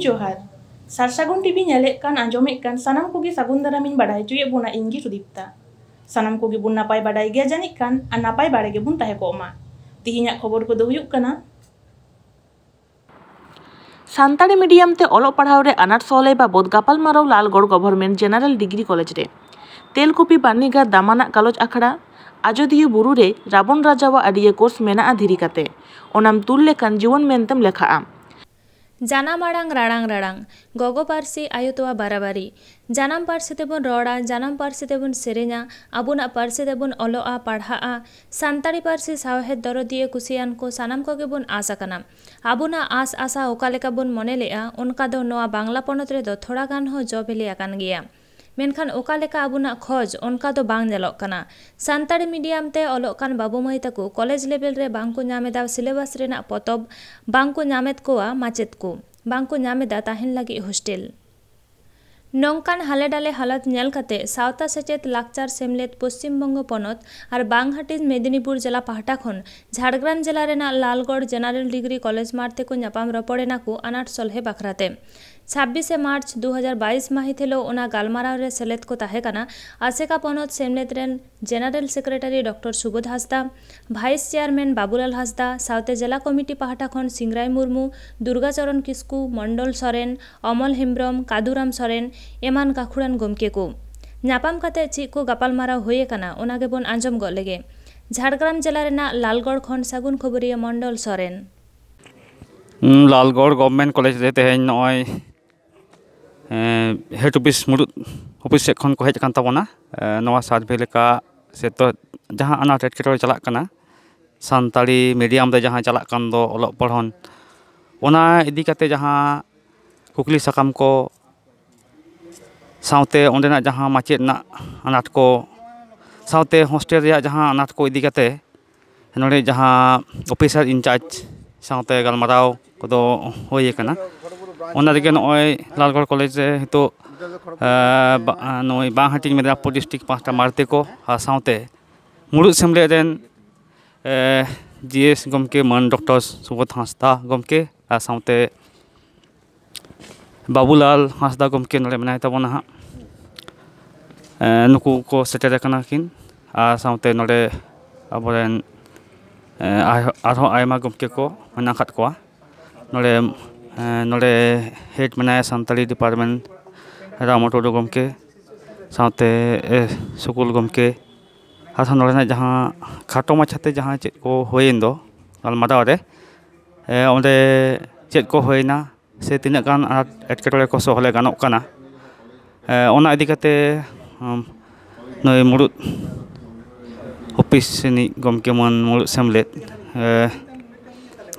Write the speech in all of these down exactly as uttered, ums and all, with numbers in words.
ᱡᱚᱦᱟᱨ᱾ ᱥᱟᱨᱥᱟᱹᱜᱩᱱ ᱴᱤᱵᱷᱤ ᱧᱮᱞᱮᱫ ᱠᱟᱱ, ᱟᱸᱡᱚᱢᱮᱫ ᱠᱟᱱ ᱥᱟᱱᱟᱢ ᱠᱚᱜᱮ ᱥᱟᱹᱜᱩᱱ ᱫᱟᱨᱟᱢᱤᱧ ᱵᱟᱰᱟᱭ ᱦᱚᱪᱚᱭᱮᱫ ᱵᱚᱱᱟ, ᱤᱧ ᱜᱮ ᱥᱩᱫᱤᱯᱛᱟ᱾ ᱥᱟᱱᱟᱢ ᱠᱚᱜᱮ ᱵᱚᱱ ᱱᱟᱯᱟᱭ ᱵᱟᱰᱟᱭ ᱜᱮᱭᱟ ᱡᱟᱹᱱᱤᱡ ᱠᱷᱟᱱ, ᱟᱨ ᱱᱟᱯᱟᱭ ᱵᱟᱲᱟ ᱜᱮᱵᱚᱱ ᱛᱟᱦᱮᱸ ᱠᱚᱜ ᱢᱟ᱾ ᱛᱤᱦᱤᱧᱟᱜ ᱠᱷᱚᱵᱚᱨ ᱠᱚᱫᱚ ᱦᱩᱭᱩᱜ ᱠᱟᱱᱟ, ᱥᱟᱱᱛᱟᱲᱤ ᱢᱤᱰᱤᱭᱟᱢ ᱛᱮ ᱚᱞᱚᱜ ᱯᱟᱲᱦᱟᱣ ᱨᱮ ᱟᱱᱟᱴ ᱥᱚᱞᱦᱮ ᱵᱟᱵᱚᱫ ᱜᱟᱯᱟᱞᱢᱟᱨᱟᱣ Lalgarh government general degree college ᱨᱮ᱾ ᱛᱮᱞᱠᱩᱯᱤ ᱵᱟᱹᱨᱱᱤᱜᱷᱟᱴ ᱫᱟᱢᱟᱱᱟᱜ ᱜᱟᱞᱚᱪ ᱟᱠᱷᱲᱟ᱾ ᱟᱡᱚᱫᱤᱭᱟᱹ ᱵᱩᱨᱩ ᱨᱮ ᱨᱟᱵᱚᱱ ᱨᱟᱡᱟᱣᱟᱜ ᱟᱹᱰᱤᱭᱟᱹ ᱠᱳᱨᱥ ᱢᱮᱱᱟᱜᱼᱟ ᱫᱷᱤᱨᱤ ᱠᱟᱛᱮ᱾ ᱚᱱᱟᱢ ᱛᱩᱞ ᱞᱮᱠᱷᱟᱱ ᱡᱩᱣᱟᱹᱱ ᱢᱮᱱᱛᱮᱢ ᱞᱮᱠᱷᱟᱜᱼᱟ᱾ ᱡᱟᱱᱟᱢ ᱟᱲᱟᱝ ᱨᱟᱲᱟᱝ ᱨᱟᱲᱟᱝ, ᱜᱚᱜᱚ ᱯᱟᱹᱨᱥᱤ ᱟᱭᱳ ᱛᱚᱣᱟ ᱵᱟᱨᱟᱵᱟᱨᱤ᱾ ᱡᱟᱱᱟᱢ ᱯᱟᱹᱨᱥᱤ ᱛᱮᱵᱚᱱ ᱨᱚᱲᱟ, ᱡᱟᱱᱟᱢ ᱯᱟᱹᱨᱥᱤ ᱛᱮᱵᱚᱱ ᱥᱮᱨᱮᱧᱟ, ᱟᱵᱚᱱᱟᱜ ᱯᱟᱹᱨᱥᱤ ᱛᱮᱵᱚᱱ ᱚᱞᱚᱜᱼᱟ, ᱯᱟᱲᱦᱟᱜᱼᱟ᱾ ᱥᱟᱱᱛᱟᱲᱤ ᱯᱟᱹᱨᱥᱤ ᱥᱟᱶᱦᱮᱫ ᱫᱚᱨᱚᱫᱤᱭᱟᱹ ᱠᱩᱥᱤᱭᱟᱱ ᱠᱚ ᱥᱟᱱᱟᱢ ᱠᱚᱜᱮ ᱵᱚᱱ ᱟᱸᱥ ᱟᱠᱟᱱᱟ᱾ ᱟᱵᱚᱱᱟᱜ ᱟᱸᱥ ᱟᱥᱟ ᱚᱠᱟ ᱞᱮᱠᱟ ᱵᱚᱱ ᱢᱚᱱᱮ ᱞᱮᱜᱼᱟ, ᱚᱱᱠᱟ ᱫᱚ ᱱᱚᱣᱟ ᱵᱟᱝᱞᱟ ᱯᱚᱱᱚᱛ ᱨᱮᱫᱚ ᱛᱷᱚᱲᱟ ᱜᱟᱱ ᱦᱚᱸ ᱡᱚ ᱵᱤᱞᱤ ᱟᱠᱟᱱ ᱜᱮᱭᱟ᱾ ᱢᱮᱱᱠᱷᱟᱱ ᱚᱠᱟ ᱞᱮᱠᱟ ᱟᱵᱚᱱᱟᱜ ᱠᱷᱚᱡᱽ, ᱚᱱᱠᱟ ᱫᱚ ᱵᱟᱝ ᱧᱮᱞᱚᱜ ᱠᱟᱱᱟ᱾ ᱥᱟᱱᱛᱟᱲᱤ ᱢᱤᱰᱤᱭᱟᱢ ᱛᱮ ᱚᱞᱚᱜ ᱠᱟᱱ ᱵᱟᱹᱵᱩ ᱢᱟᱹᱭ ᱛᱟᱠᱚ ᱠᱚᱞᱮᱡᱽ ᱞᱮᱵᱮᱞ ᱨᱮ ᱵᱟᱝ ᱠᱚ ᱧᱟᱢ ᱮᱫᱟ ᱥᱤᱞᱮᱵᱟᱥ ᱨᱮᱱᱟᱜ ᱯᱚᱛᱚᱵ, ᱵᱟᱝ ᱠᱚ ᱧᱟᱢᱮᱫ ᱠᱚᱣᱟ ᱢᱟᱪᱮᱫ ᱠᱚ, ᱵᱟᱝ ᱠᱚ ᱧᱟᱢ ᱮᱫᱟ ᱛᱟᱦᱮᱱ ᱞᱟᱹᱜᱤᱫ ᱦᱳᱥᱴᱮᱞ᱾ ᱱᱚᱝᱠᱟᱱ ᱦᱟᱞᱮ ᱰᱟᱞᱮ ᱦᱟᱞᱚᱛ ᱧᱮᱞ ᱠᱟᱛᱮ ᱥᱟᱶᱛᱟ ᱥᱮᱪᱮᱫ ᱞᱟᱠᱪᱟᱨ ᱥᱮᱢᱞᱮᱫ ᱯᱚᱥᱪᱤᱢ ᱵᱚᱝᱜᱚ ᱯᱚᱱᱚᱛ ᱟᱨ ᱵᱟᱝᱦᱟᱴᱤᱧ ᱢᱮᱫᱤᱱᱤᱯᱩᱨ ᱡᱮᱞᱟ ᱯᱟᱦᱴᱟ ᱠᱷᱚᱱ ᱡᱷᱟᱲᱜᱨᱟᱢ ᱡᱮᱞᱟ ᱨᱮᱱᱟᱜ ᱞᱟᱞᱜᱚᱲ ᱡᱮᱱᱟᱨᱮᱞ ᱰᱤᱜᱽᱨᱤ ᱠᱚᱞᱮᱡᱽ ᱢᱟᱴᱷ ᱛᱮᱠᱚ ᱧᱟᱯᱟᱢ ᱨᱚᱯᱚᱲ ᱮᱱᱟ ᱠᱚ ᱟᱱᱟᱴ ᱥᱚᱞᱦᱮ ᱵᱟᱠᱷᱨᱟ ᱛᱮ᱾ ᱪᱷᱟᱵᱵᱤᱥᱮ ᱢᱟᱨᱪ ᱫᱩ ᱦᱟᱡᱟᱨ ᱵᱟᱭᱤᱥ ᱢᱟᱹᱦᱤᱛ ᱦᱤᱞᱳᱜ ᱚᱱᱟ ᱜᱟᱞᱢᱟᱨᱟᱣ ᱨᱮ ᱥᱮᱞᱮᱫ ᱠᱚ ᱛᱟᱦᱮᱸ ᱠᱟᱱᱟ ᱟᱥᱮᱠᱟ ᱯᱚᱱᱚᱛ ᱥᱮᱢᱞᱮᱫ ᱨᱮᱱ ᱡᱮᱱᱟᱨᱮᱞ ᱥᱮᱠᱨᱮᱴᱟᱨᱤ ᱰᱚᱠᱴᱚᱨ ᱥᱩᱵᱳᱫᱷ ᱦᱟᱸᱥᱫᱟ, ᱵᱷᱟᱭᱤᱥ ᱪᱮᱭᱟᱨᱢᱮᱱ ᱵᱟᱵᱩᱞᱟᱞ ᱦᱟᱸᱥᱫᱟ, ᱥᱟᱶᱛᱮ ᱡᱮᱞᱟ ᱠᱚᱢᱤᱴᱤ ᱯᱟᱦᱴᱟ ᱠᱷᱚᱱ ᱥᱤᱝᱨᱟᱭ ᱢᱩᱨᱢᱩ, ᱫᱩᱨᱜᱟᱪᱚᱨᱚᱱ ᱠᱤᱥᱠᱩ, ᱢᱚᱱᱰᱚᱞ ᱥᱚᱨᱮᱱ, ᱚᱢᱚᱞ ᱦᱮᱢᱵᱽᱨᱚᱢ, ᱠᱟᱫᱩᱨᱟᱢ ᱥᱚᱨᱮᱱ ᱮᱢᱟᱱ ᱜᱟᱹᱠᱷᱩᱲᱟᱱ ᱜᱚᱢᱠᱮ ᱠᱚ᱾ ᱧᱟᱯᱟᱢ ᱠᱟᱛᱮ ᱪᱮᱫ ᱠᱚ ᱜᱟᱯᱟᱞᱢᱟᱨᱟᱣ ᱦᱩᱭ ᱟᱠᱟᱱᱟ, ᱚᱱᱟ ᱜᱮᱵᱚᱱ ᱟᱸᱡᱚᱢ ᱜᱚᱫ ᱞᱮᱜᱮ᱾ ᱡᱷᱟᱲᱜᱨᱟᱢ ᱡᱮᱞᱟ ᱨᱮᱱᱟᱜ ᱞᱟᱞᱜᱚᱲ ᱠᱷᱚᱱ ᱥᱟᱹᱜᱩᱱ ᱠᱷᱚᱵᱚᱨᱤᱭᱟᱹ ᱢᱚᱱᱰᱚᱞ ᱥᱚᱨᱮᱱ᱾ ᱞᱟᱞᱜᱚᱲ ᱜᱚᱵᱷᱢᱮᱱᱴ ᱠᱚᱞᱮᱡᱽ ᱨᱮ ᱛᱮᱦᱮᱧ ᱱᱚᱜᱼᱚᱭ ᱮᱸ, ᱦᱮᱰ ᱚᱯᱷᱤᱥ, ᱢᱩᱲᱩᱫ ᱚᱯᱷᱤᱥ ᱥᱮᱫ ᱠᱷᱚᱱ ᱠᱚ ᱦᱮᱡ ᱟᱠᱟᱱ ᱛᱟᱵᱚᱱᱟ᱾ ᱮᱸ, ᱱᱚᱣᱟ ᱥᱟᱨᱵᱷᱮ ᱞᱮᱠᱟ ᱥᱮ ᱛᱚ ᱡᱟᱦᱟᱸ ᱟᱱᱟᱴ ᱮᱴᱠᱮᱴᱚᱬᱮ ᱪᱟᱞᱟᱜ ᱠᱟᱱᱟ, ᱥᱟᱱᱛᱟᱲᱤ ᱢᱤᱰᱤᱭᱟᱢ ᱛᱮ ᱡᱟᱦᱟᱸ ᱪᱟᱞᱟᱜ ᱠᱟᱱ ᱫᱚ ᱚᱞᱚᱜ ᱯᱚᱲᱦᱚᱱ, ᱚᱱᱟ ᱤᱫᱤ ᱠᱟᱛᱮ ᱡᱟᱦᱟᱸ ᱠᱩᱠᱞᱤ ᱥᱟᱠᱟᱢ ᱠᱚ, ᱥᱟᱶᱛᱮ ᱚᱸᱰᱮᱱᱟᱜ ᱡᱟᱦᱟᱸ ᱢᱟᱪᱮᱫ ᱨᱮᱱᱟᱜ ᱟᱱᱟᱴ ᱠᱚ, ᱥᱟᱶᱛᱮ ᱦᱳᱥᱴᱮᱞ ᱨᱮᱭᱟᱜ ᱡᱟᱦᱟᱸ ᱟᱱᱟᱴ ᱠᱚ ᱤᱫᱤ ᱠᱟᱛᱮ ᱱᱚᱰᱮ ᱡᱟᱦᱟᱸ ᱚᱯᱷᱤᱥᱟᱨ ᱤᱱᱪᱟᱨᱡᱽ ᱥᱟᱶᱛᱮ ᱜᱟᱞᱢᱟᱨᱟᱣ ᱠᱚᱫᱚ ᱦᱩᱭ ᱟᱠᱟᱱᱟ᱾ ᱚᱱᱟ ᱨᱮᱜᱮ ᱱᱚᱜᱼᱚᱭ ᱞᱟᱞᱜᱚᱲ ᱠᱚᱞᱮᱡᱽ ᱨᱮ ᱱᱤᱛᱚᱜ, ᱮ, ᱵᱟ-, ᱱᱚᱜᱼᱚᱭ ᱵᱟᱝᱦᱟᱴᱤᱧ ᱢᱮᱫᱽᱱᱟᱯᱩᱨ ᱰᱤᱥᱴᱨᱤᱠᱴ ᱯᱟᱦᱴᱟ ᱢᱟᱨᱛᱮ ᱠᱚ ᱟᱨ ᱥᱟᱶᱛᱮ ᱢᱩᱲᱩᱫ ᱥᱮᱢᱞᱮᱫ ᱨᱮᱱ, ᱮ, ᱡᱤ ᱮᱥ ᱜᱚᱢᱠᱮ ᱢᱟᱹᱱ ᱰᱚᱠᱴᱚᱨ ᱥᱩᱵᱳᱫᱷ ᱦᱟᱸᱥᱫᱟ ᱜᱚᱢᱠᱮ ᱟᱨ ᱥᱟᱶᱛᱮ ᱵᱟᱵᱩᱞᱟᱞ ᱦᱟᱸᱥᱫᱟ ᱜᱚᱢᱠᱮ ᱱᱚᱰᱮ ᱢᱮᱱᱟᱭ ᱛᱟᱵᱚᱱᱟ ᱦᱟᱸᱜ᱾ ᱮᱸ, ᱱᱩᱠᱩ ᱠᱚ ᱥᱮᱴᱮᱨ ᱟᱠᱟᱱᱟ ᱠᱤᱱ, ᱟᱨ ᱥᱟᱶᱛᱮ ᱱᱚᱰᱮ ᱟᱵᱚᱨᱮᱱ, ᱮᱸ, ᱟᱨ-, ᱟᱨᱦᱚᱸ ᱟᱭᱢᱟ ᱜᱚᱢᱠᱮ ᱠᱚ ᱢᱮᱱᱟᱜ ᱟᱠᱟᱫ ᱠᱚᱣᱟ᱾ ᱱᱚᱰᱮ, ᱮᱸ, ᱱᱚᱰᱮ head ᱢᱮᱱᱟᱭᱟ ᱥᱟᱱᱛᱟᱲᱤ department, ᱨᱟᱢ ᱴᱩᱰᱩ ᱜᱚᱢᱠᱮ, ᱥᱟᱶᱛᱮ, ᱮ, ᱥᱩᱠᱩᱞ ᱜᱚᱢᱠᱮ, ᱟᱨᱦᱚᱸ ᱱᱚᱰᱮᱱᱟᱜ ᱡᱟᱦᱟᱸ ᱠᱷᱟᱴᱚ ᱢᱟᱪᱷᱟᱛᱮ ᱡᱟᱦᱟᱸ ᱪᱮᱫ ᱠᱚ ᱦᱩᱭᱮᱱ ᱫᱚ ᱜᱟᱞᱢᱟᱨᱟᱣ ᱨᱮ, ᱮ, ᱚᱸᱰᱮ ᱪᱮᱫ ᱠᱚ ᱦᱩᱭᱱᱟ ᱥᱮ ᱛᱤᱱᱟᱹᱜ ᱜᱟᱱ ᱟᱱᱟᱴ ᱮᱴᱠᱮᱴᱚᱬᱮ ᱠᱚ ᱥᱚᱦᱞᱮ ᱜᱟᱱᱚᱜ ᱠᱟᱱᱟ, ᱮ, ᱚᱱᱟ ᱤᱫᱤ ᱠᱟᱛᱮ, ᱩᱢ, ᱱᱩᱭ ᱢᱩᱲᱩᱫ ᱚᱯᱷᱤᱥ ᱨᱤᱱᱤᱡ ᱜᱚᱢᱠᱮ ᱢᱟᱹᱱ ᱢᱩᱲᱩᱫ ᱥᱮᱢᱞᱮᱫ, ᱮ,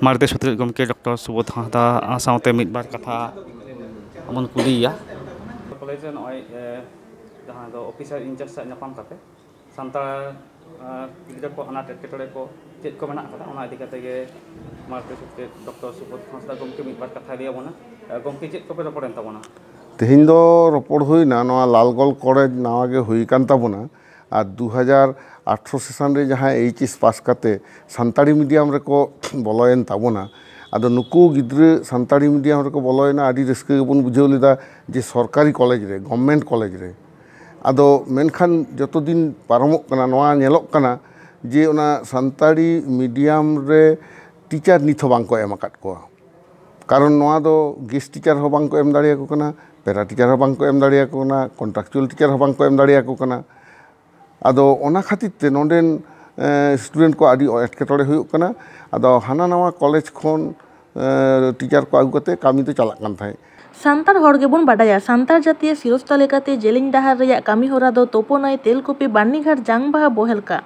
ᱢᱟᱬᱛᱮ ᱥᱩᱛᱨᱮᱫ ᱜᱚᱢᱠᱮ ᱰᱚᱠᱴᱚᱨ ᱥᱩᱵᱳᱫᱷ ᱦᱟᱸᱥᱫᱟ ᱥᱟᱶᱛᱮ ᱢᱤᱫ ᱵᱟᱨ ᱠᱟᱛᱷᱟ ᱵᱚᱱ ᱠᱩᱞᱤᱭᱮᱭᱟ᱾ ᱠᱚᱞᱮᱡᱽ ᱨᱮ ᱱᱚᱜᱼᱚᱭ, ᱮ, ᱡᱟᱦᱟᱸ ᱫᱚ ᱚᱯᱷᱤᱥᱟᱨ ᱤᱱᱪᱟᱨᱡᱽ ᱥᱟᱶ ᱧᱟᱯᱟᱢ ᱠᱟᱛᱮ ᱥᱟᱱᱛᱟᱲ, ᱮ, ᱜᱤᱫᱽᱨᱟᱹ ᱠᱚ ᱟᱱᱟᱴ ᱮᱴᱠᱮᱴᱚᱬᱮ ᱠᱚ ᱪᱮᱫ ᱠᱚ ᱢᱮᱱᱟᱜ ᱟᱠᱟᱫᱟ, ᱚᱱᱟ ᱤᱫᱤ ᱠᱟᱛᱮ ᱜᱮ ᱢᱟᱬᱛᱮ ᱥᱩᱛᱨᱮᱫ ᱰᱚᱠᱴᱚᱨ ᱥᱩᱵᱳᱫᱷ ᱦᱟᱸᱥᱫᱟ ᱜᱚᱢᱠᱮ ᱢᱤᱫ ᱵᱟᱨ ᱠᱟᱛᱷᱟᱭ ᱞᱟᱹᱭ ᱟᱵᱚᱱᱟ᱾ ᱮ, ᱜᱚᱢᱠᱮ, ᱪᱮᱫ ᱠᱚᱯᱮ ᱨᱚᱯᱚᱲᱮᱱ ᱛᱟᱵᱚᱱᱟ? ᱛᱮᱦᱮᱧ ᱫᱚ ᱨᱚᱯᱚᱲ ᱦᱩᱭᱱᱟ, ᱱᱚᱣᱟ ᱞᱟᱞᱜᱚᱲ ᱠᱚᱞᱮᱡᱽ ᱱᱟᱣᱟ ᱜᱮ ᱦᱩᱭ ᱠᱟᱱ ᱛᱟᱵᱚᱱᱟ, ᱟᱨ ᱫᱩ ᱦᱟᱡᱟᱨ ᱟᱴᱷᱨᱚ ᱥᱮᱥᱟᱱ ᱨᱮ ᱡᱟᱦᱟᱸᱭ ᱮᱭᱤᱪ ᱮᱥ ᱯᱟᱥ ᱠᱟᱛᱮ ᱥᱟᱱᱛᱟᱲᱤ ᱢᱤᱰᱤᱭᱟᱢ ᱨᱮᱠᱚ ᱵᱚᱞᱚᱭᱮᱱ ᱛᱟᱵᱚᱱᱟ᱾ ᱟᱫᱚ ᱱᱩᱠᱩ ᱜᱤᱫᱽᱨᱟᱹ ᱥᱟᱱᱛᱟᱲᱤ ᱢᱤᱰᱤᱭᱟᱢ ᱨᱮᱠᱚ ᱵᱚᱞᱚᱭᱮᱱᱟ, ᱟᱹᱰᱤ ᱨᱟᱹᱥᱠᱟᱹ ᱜᱮᱵᱚᱱ ᱵᱩᱡᱷᱟᱹᱣ ᱞᱮᱫᱟ ᱡᱮ ᱥᱚᱨᱠᱟᱨᱤ ᱠᱚᱞᱮᱡᱽ ᱨᱮ, ᱜᱚᱵᱷᱢᱮᱱᱴ ᱠᱚᱞᱮᱡᱽ ᱨᱮ᱾ ᱟᱫᱚ ᱢᱮᱱᱠᱷᱟᱱ ᱡᱚᱛᱚ ᱫᱤᱱ ᱯᱟᱨᱚᱢᱚᱜ ᱠᱟᱱᱟ, ᱱᱚᱣᱟ ᱧᱮᱞᱚᱜ ᱠᱟᱱᱟ ᱡᱮ ᱚᱱᱟ ᱥᱟᱱᱛᱟᱲᱤ ᱢᱤᱰᱤᱭᱟᱢ ᱨᱮ ᱴᱤᱪᱟᱨ ᱱᱤᱛ ᱦᱚᱸ ᱵᱟᱝ ᱠᱚ ᱮᱢ ᱟᱠᱟᱫ ᱠᱚᱣᱟ᱾ ᱠᱟᱨᱚᱱ ᱱᱚᱣᱟ ᱫᱚ ᱜᱮᱥᱴ ᱴᱤᱪᱟᱨ ᱦᱚᱸ ᱵᱟᱝ ᱠᱚ ᱮᱢ ᱫᱟᱲᱮᱭᱟᱠᱚ ᱠᱟᱱᱟ, ᱯᱮᱨᱟ ᱴᱤᱪᱟᱨ ᱦᱚᱸ ᱵᱟᱝ ᱠᱚ ᱮᱢ ᱫᱟᱲᱮᱭᱟᱠᱚ ᱠᱟᱱᱟ, ᱠᱚᱱᱴᱨᱟᱠᱪᱩᱣᱟᱞ ᱴᱤᱪᱟᱨ ᱦᱚᱸ ᱵᱟᱝ ᱠᱚ ᱮᱢ ᱫᱟᱲᱮᱭᱟᱠᱚ ᱠᱟᱱᱟ᱾ ᱟᱫᱚ ᱚᱱᱟ ᱠᱷᱟᱹᱛᱤᱨ ᱛᱮ ᱱᱚᱰᱮᱱ, ᱮ, ᱥᱴᱩᱰᱮᱱᱴ ᱠᱚ ᱟᱹᱰᱤ ᱮᱴᱠᱮᱴᱚᱬᱮ ᱦᱩᱭᱩᱜ ᱠᱟᱱᱟ᱾ ᱟᱫᱚ ᱦᱟᱱᱟ ᱱᱟᱣᱟ ᱠᱚᱞᱮᱡᱽ ᱠᱷᱚᱱ, ᱮ, ᱴᱤᱪᱟᱨ ᱠᱚ ᱟᱹᱜᱩ ᱠᱟᱛᱮ ᱠᱟᱹᱢᱤ ᱫᱚ ᱪᱟᱞᱟᱜ ᱠᱟᱱ ᱛᱟᱦᱮᱸᱫ᱾ ᱥᱟᱱᱛᱟᱲ ᱦᱚᱲ ᱜᱮᱵᱚᱱ ᱵᱟᱰᱟᱭᱟ, ᱥᱟᱱᱛᱟᱲ ᱡᱟᱹᱛᱤᱭᱟᱹ ᱥᱤᱨᱚᱥᱛᱟ ᱞᱮᱠᱟᱛᱮ ᱡᱮᱞᱮᱧ ᱰᱟᱦᱟᱨ ᱨᱮᱭᱟᱜ ᱠᱟᱹᱢᱤ ᱦᱚᱨᱟ ᱫᱚ ᱛᱳᱯᱳᱱᱟᱹᱭ ᱛᱮᱞᱠᱩᱯᱤ ᱵᱟᱹᱨᱱᱤᱜᱷᱟᱴ ᱡᱟᱝ ᱵᱟᱦᱟ ᱵᱚᱦᱮᱞ ᱠᱟᱜ᱾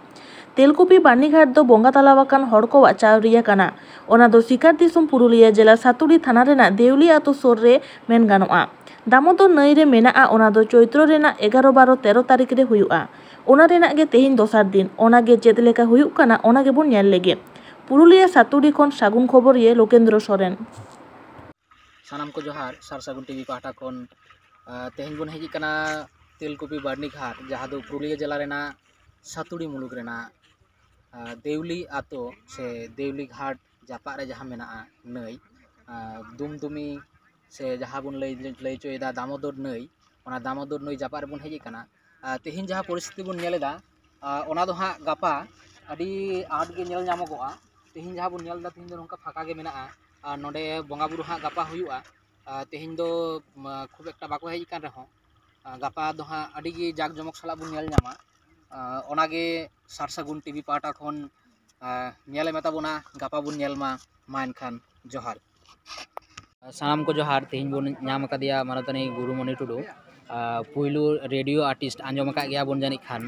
ᱛᱮᱞᱠᱩᱯᱤ ᱵᱟᱹᱨᱱᱤᱜᱷᱟᱴ ᱫᱚ ᱵᱚᱸᱜᱟ ᱛᱟᱞᱟᱣᱟᱠᱟᱱ ᱦᱚᱲ ᱠᱚᱣᱟᱜ ᱪᱟᱣᱨᱤᱭᱟᱹ ᱠᱟᱱᱟ᱾ ᱚᱱᱟ ᱫᱚ ᱥᱤᱠᱟᱨ ᱫᱤᱥᱚᱢ ᱯᱩᱨᱩᱞᱤᱭᱟᱹ ᱡᱮᱞᱟ ᱥᱟᱛᱩᱲᱤ ᱛᱷᱟᱱᱟ ᱨᱮᱱᱟᱜ ᱫᱮᱣᱞᱤ ᱟᱛᱳ ᱥᱳᱨ ᱨᱮ ᱢᱮᱱ ᱜᱟᱱᱚᱜᱼᱟ᱾ ᱫᱟᱢᱳᱫᱚᱨ ᱱᱟᱹᱭ ᱨᱮ ᱢᱮᱱᱟᱜᱼᱟ, ᱚᱱᱟ ᱫᱚ ᱪᱳᱭᱛᱨᱚ ᱨᱮᱱᱟᱜ ᱮᱜᱟᱨᱚ, ᱵᱟᱨᱚ, ᱛᱮᱨᱚ ᱛᱟᱹᱨᱤᱠᱷ ᱨᱮ ᱦᱩᱭᱩᱜᱼᱟ᱾ ᱚᱱᱟ ᱨᱮᱱᱟᱜ ᱜᱮ ᱛᱮᱦᱮᱧ ᱫᱚᱥᱟᱨ ᱫᱤᱱ᱾ ᱚᱱᱟ ᱜᱮ ᱪᱮᱫ ᱞᱮᱠᱟ ᱦᱩᱭᱩᱜ ᱠᱟᱱᱟ, ᱚᱱᱟ ᱜᱮᱵᱚᱱ ᱧᱮᱞ ᱞᱮᱜᱮ᱾ ᱯᱩᱨᱩᱞᱤᱭᱟᱹ ᱥᱟᱛᱩᱲᱤ ᱠᱷᱚᱱ ᱥᱟᱹᱜᱩᱱ ᱠᱷᱚᱵᱚᱨᱤᱭᱟᱹ ᱞᱳᱠᱮᱱᱫᱨᱚ ᱥᱚᱨᱮᱱ᱾ ᱥᱟᱱᱟᱢ ᱠᱚ ᱡᱚᱦᱟᱨ, ᱥᱟᱨ ᱥᱟᱹᱜᱩᱱ ᱴᱤᱵᱷᱤ ᱯᱟᱦᱴᱟ ᱠᱷᱚᱱ᱾ ᱟᱸ, ᱛᱮᱦᱮᱧ ᱵᱚᱱ ᱦᱮᱡ ᱟᱠᱟᱱᱟ ᱛᱮᱞᱠᱩᱯᱤ ᱵᱟᱹᱨᱱᱤ ᱜᱷᱟᱴ, ᱡᱟᱦᱟᱸ ᱫᱚ ᱯᱩᱨᱩᱞᱤᱭᱟᱹ ᱡᱮᱞᱟ ᱨᱮᱱᱟᱜ ᱥᱟᱛᱩᱲᱤ ᱢᱩᱞᱩᱠ ᱨᱮᱱᱟᱜ, ᱟᱸ, ᱫᱮᱣᱞᱤ ᱟᱛᱳ ᱥᱮ ᱫᱮᱣᱞᱤ ᱜᱷᱟᱴ ᱡᱟᱯᱟᱜ ᱨᱮ ᱡᱟᱦᱟᱸ ᱢᱮᱱᱟᱜᱼᱟ ᱱᱟᱹᱭ, ᱟᱸ, ᱫᱩᱢᱫᱩᱢᱤ ᱥᱮ ᱡᱟᱦᱟᱸ ᱵᱚᱱ ᱞᱟᱹᱭ ᱞᱟᱹᱭ ᱦᱚᱪᱚᱭᱮᱫᱟ ᱫᱟᱢᱳᱫᱚᱨ ᱱᱟᱹᱭ, ᱚᱱᱟ ᱫᱟᱢᱳᱫᱚᱨ ᱱᱟᱹᱭ ᱡᱟᱯᱟᱜ ᱨᱮᱵᱚᱱ ᱦᱮᱡ ᱟᱠᱟᱱᱟ᱾ ᱟᱨ ᱛᱮᱦᱮᱧ ᱡᱟᱦᱟᱸ ᱯᱚᱨᱤᱥᱛᱷᱤᱛᱤ ᱵᱚᱱ ᱧᱮᱞ ᱮᱫᱟ, ᱟᱨ ᱚᱱᱟ ᱫᱚ ᱦᱟᱸᱜ ᱜᱟᱯᱟ ᱟᱹᱰᱤ ᱟᱸᱴ ᱜᱮ ᱧᱮᱞ ᱧᱟᱢᱚᱜᱚᱜᱼᱟ᱾ ᱛᱮᱦᱮᱧ ᱡᱟᱦᱟᱸ ᱵᱚᱱ ᱧᱮᱞ ᱮᱫᱟ, ᱛᱮᱦᱮᱧ ᱫᱚ ᱱᱚᱝᱠᱟ ᱯᱷᱟᱸᱠᱟ ᱜᱮ ᱢᱮᱱᱟᱜᱼᱟ᱾ ᱟᱨ ᱱᱚᱰᱮ ᱵᱚᱸᱜᱟ ᱵᱩᱨᱩ ᱦᱟᱸᱜ ᱜᱟᱯᱟ ᱦᱩᱭᱩᱜᱼᱟ᱾ ᱟᱨ ᱛᱮᱦᱮᱧ ᱫᱚ, ᱢᱟ, ᱠᱷᱩᱵ ᱮᱠᱴᱟ ᱵᱟᱠᱚ ᱦᱮᱡ ᱟᱠᱟᱱ ᱨᱮᱦᱚᱸ, ᱟᱨ ᱜᱟᱯᱟ ᱫᱚ ᱦᱟᱸᱜ ᱟᱹᱰᱤ ᱜᱮ ᱡᱟᱠ ᱡᱚᱢᱚᱠ ᱥᱟᱞᱟᱜ ᱵᱚᱱ ᱧᱮᱞ ᱧᱟᱢᱟ᱾ ᱟᱨ ᱚᱱᱟᱜᱮ ᱥᱟᱨ ᱥᱟᱹᱜᱩᱱ ᱴᱤᱵᱷᱤ ᱯᱟᱦᱴᱟ ᱠᱷᱚᱱ, ᱟᱨ ᱧᱮᱞᱮ ᱢᱮᱛᱟ ᱵᱚᱱᱟ, ᱜᱟᱯᱟ ᱵᱚᱱ ᱧᱮᱞ ᱢᱟ᱾ ᱢᱟ ᱮᱱᱠᱷᱟᱱ ᱡᱚᱦᱟᱨ᱾ ᱥᱟᱱᱟᱢ ᱠᱚ ᱡᱚᱦᱟᱨ᱾ ᱛᱮᱦᱮᱧ ᱵᱚᱱ ᱧᱟᱢ ᱟᱠᱟᱫᱮᱭᱟ ᱢᱟᱱᱚᱛᱟᱱᱤ ᱜᱩᱨᱩᱢᱚᱱᱤ ᱴᱩᱰᱩ᱾ ᱟᱨ ᱯᱩᱭᱞᱩ ᱨᱮᱰᱤᱭᱳ ᱟᱨᱴᱤᱥᱴ ᱟᱸᱡᱚᱢ ᱟᱠᱟᱫ ᱜᱮᱭᱟ ᱵᱚᱱ ᱡᱟᱹᱱᱤᱡ ᱠᱷᱟᱱ᱾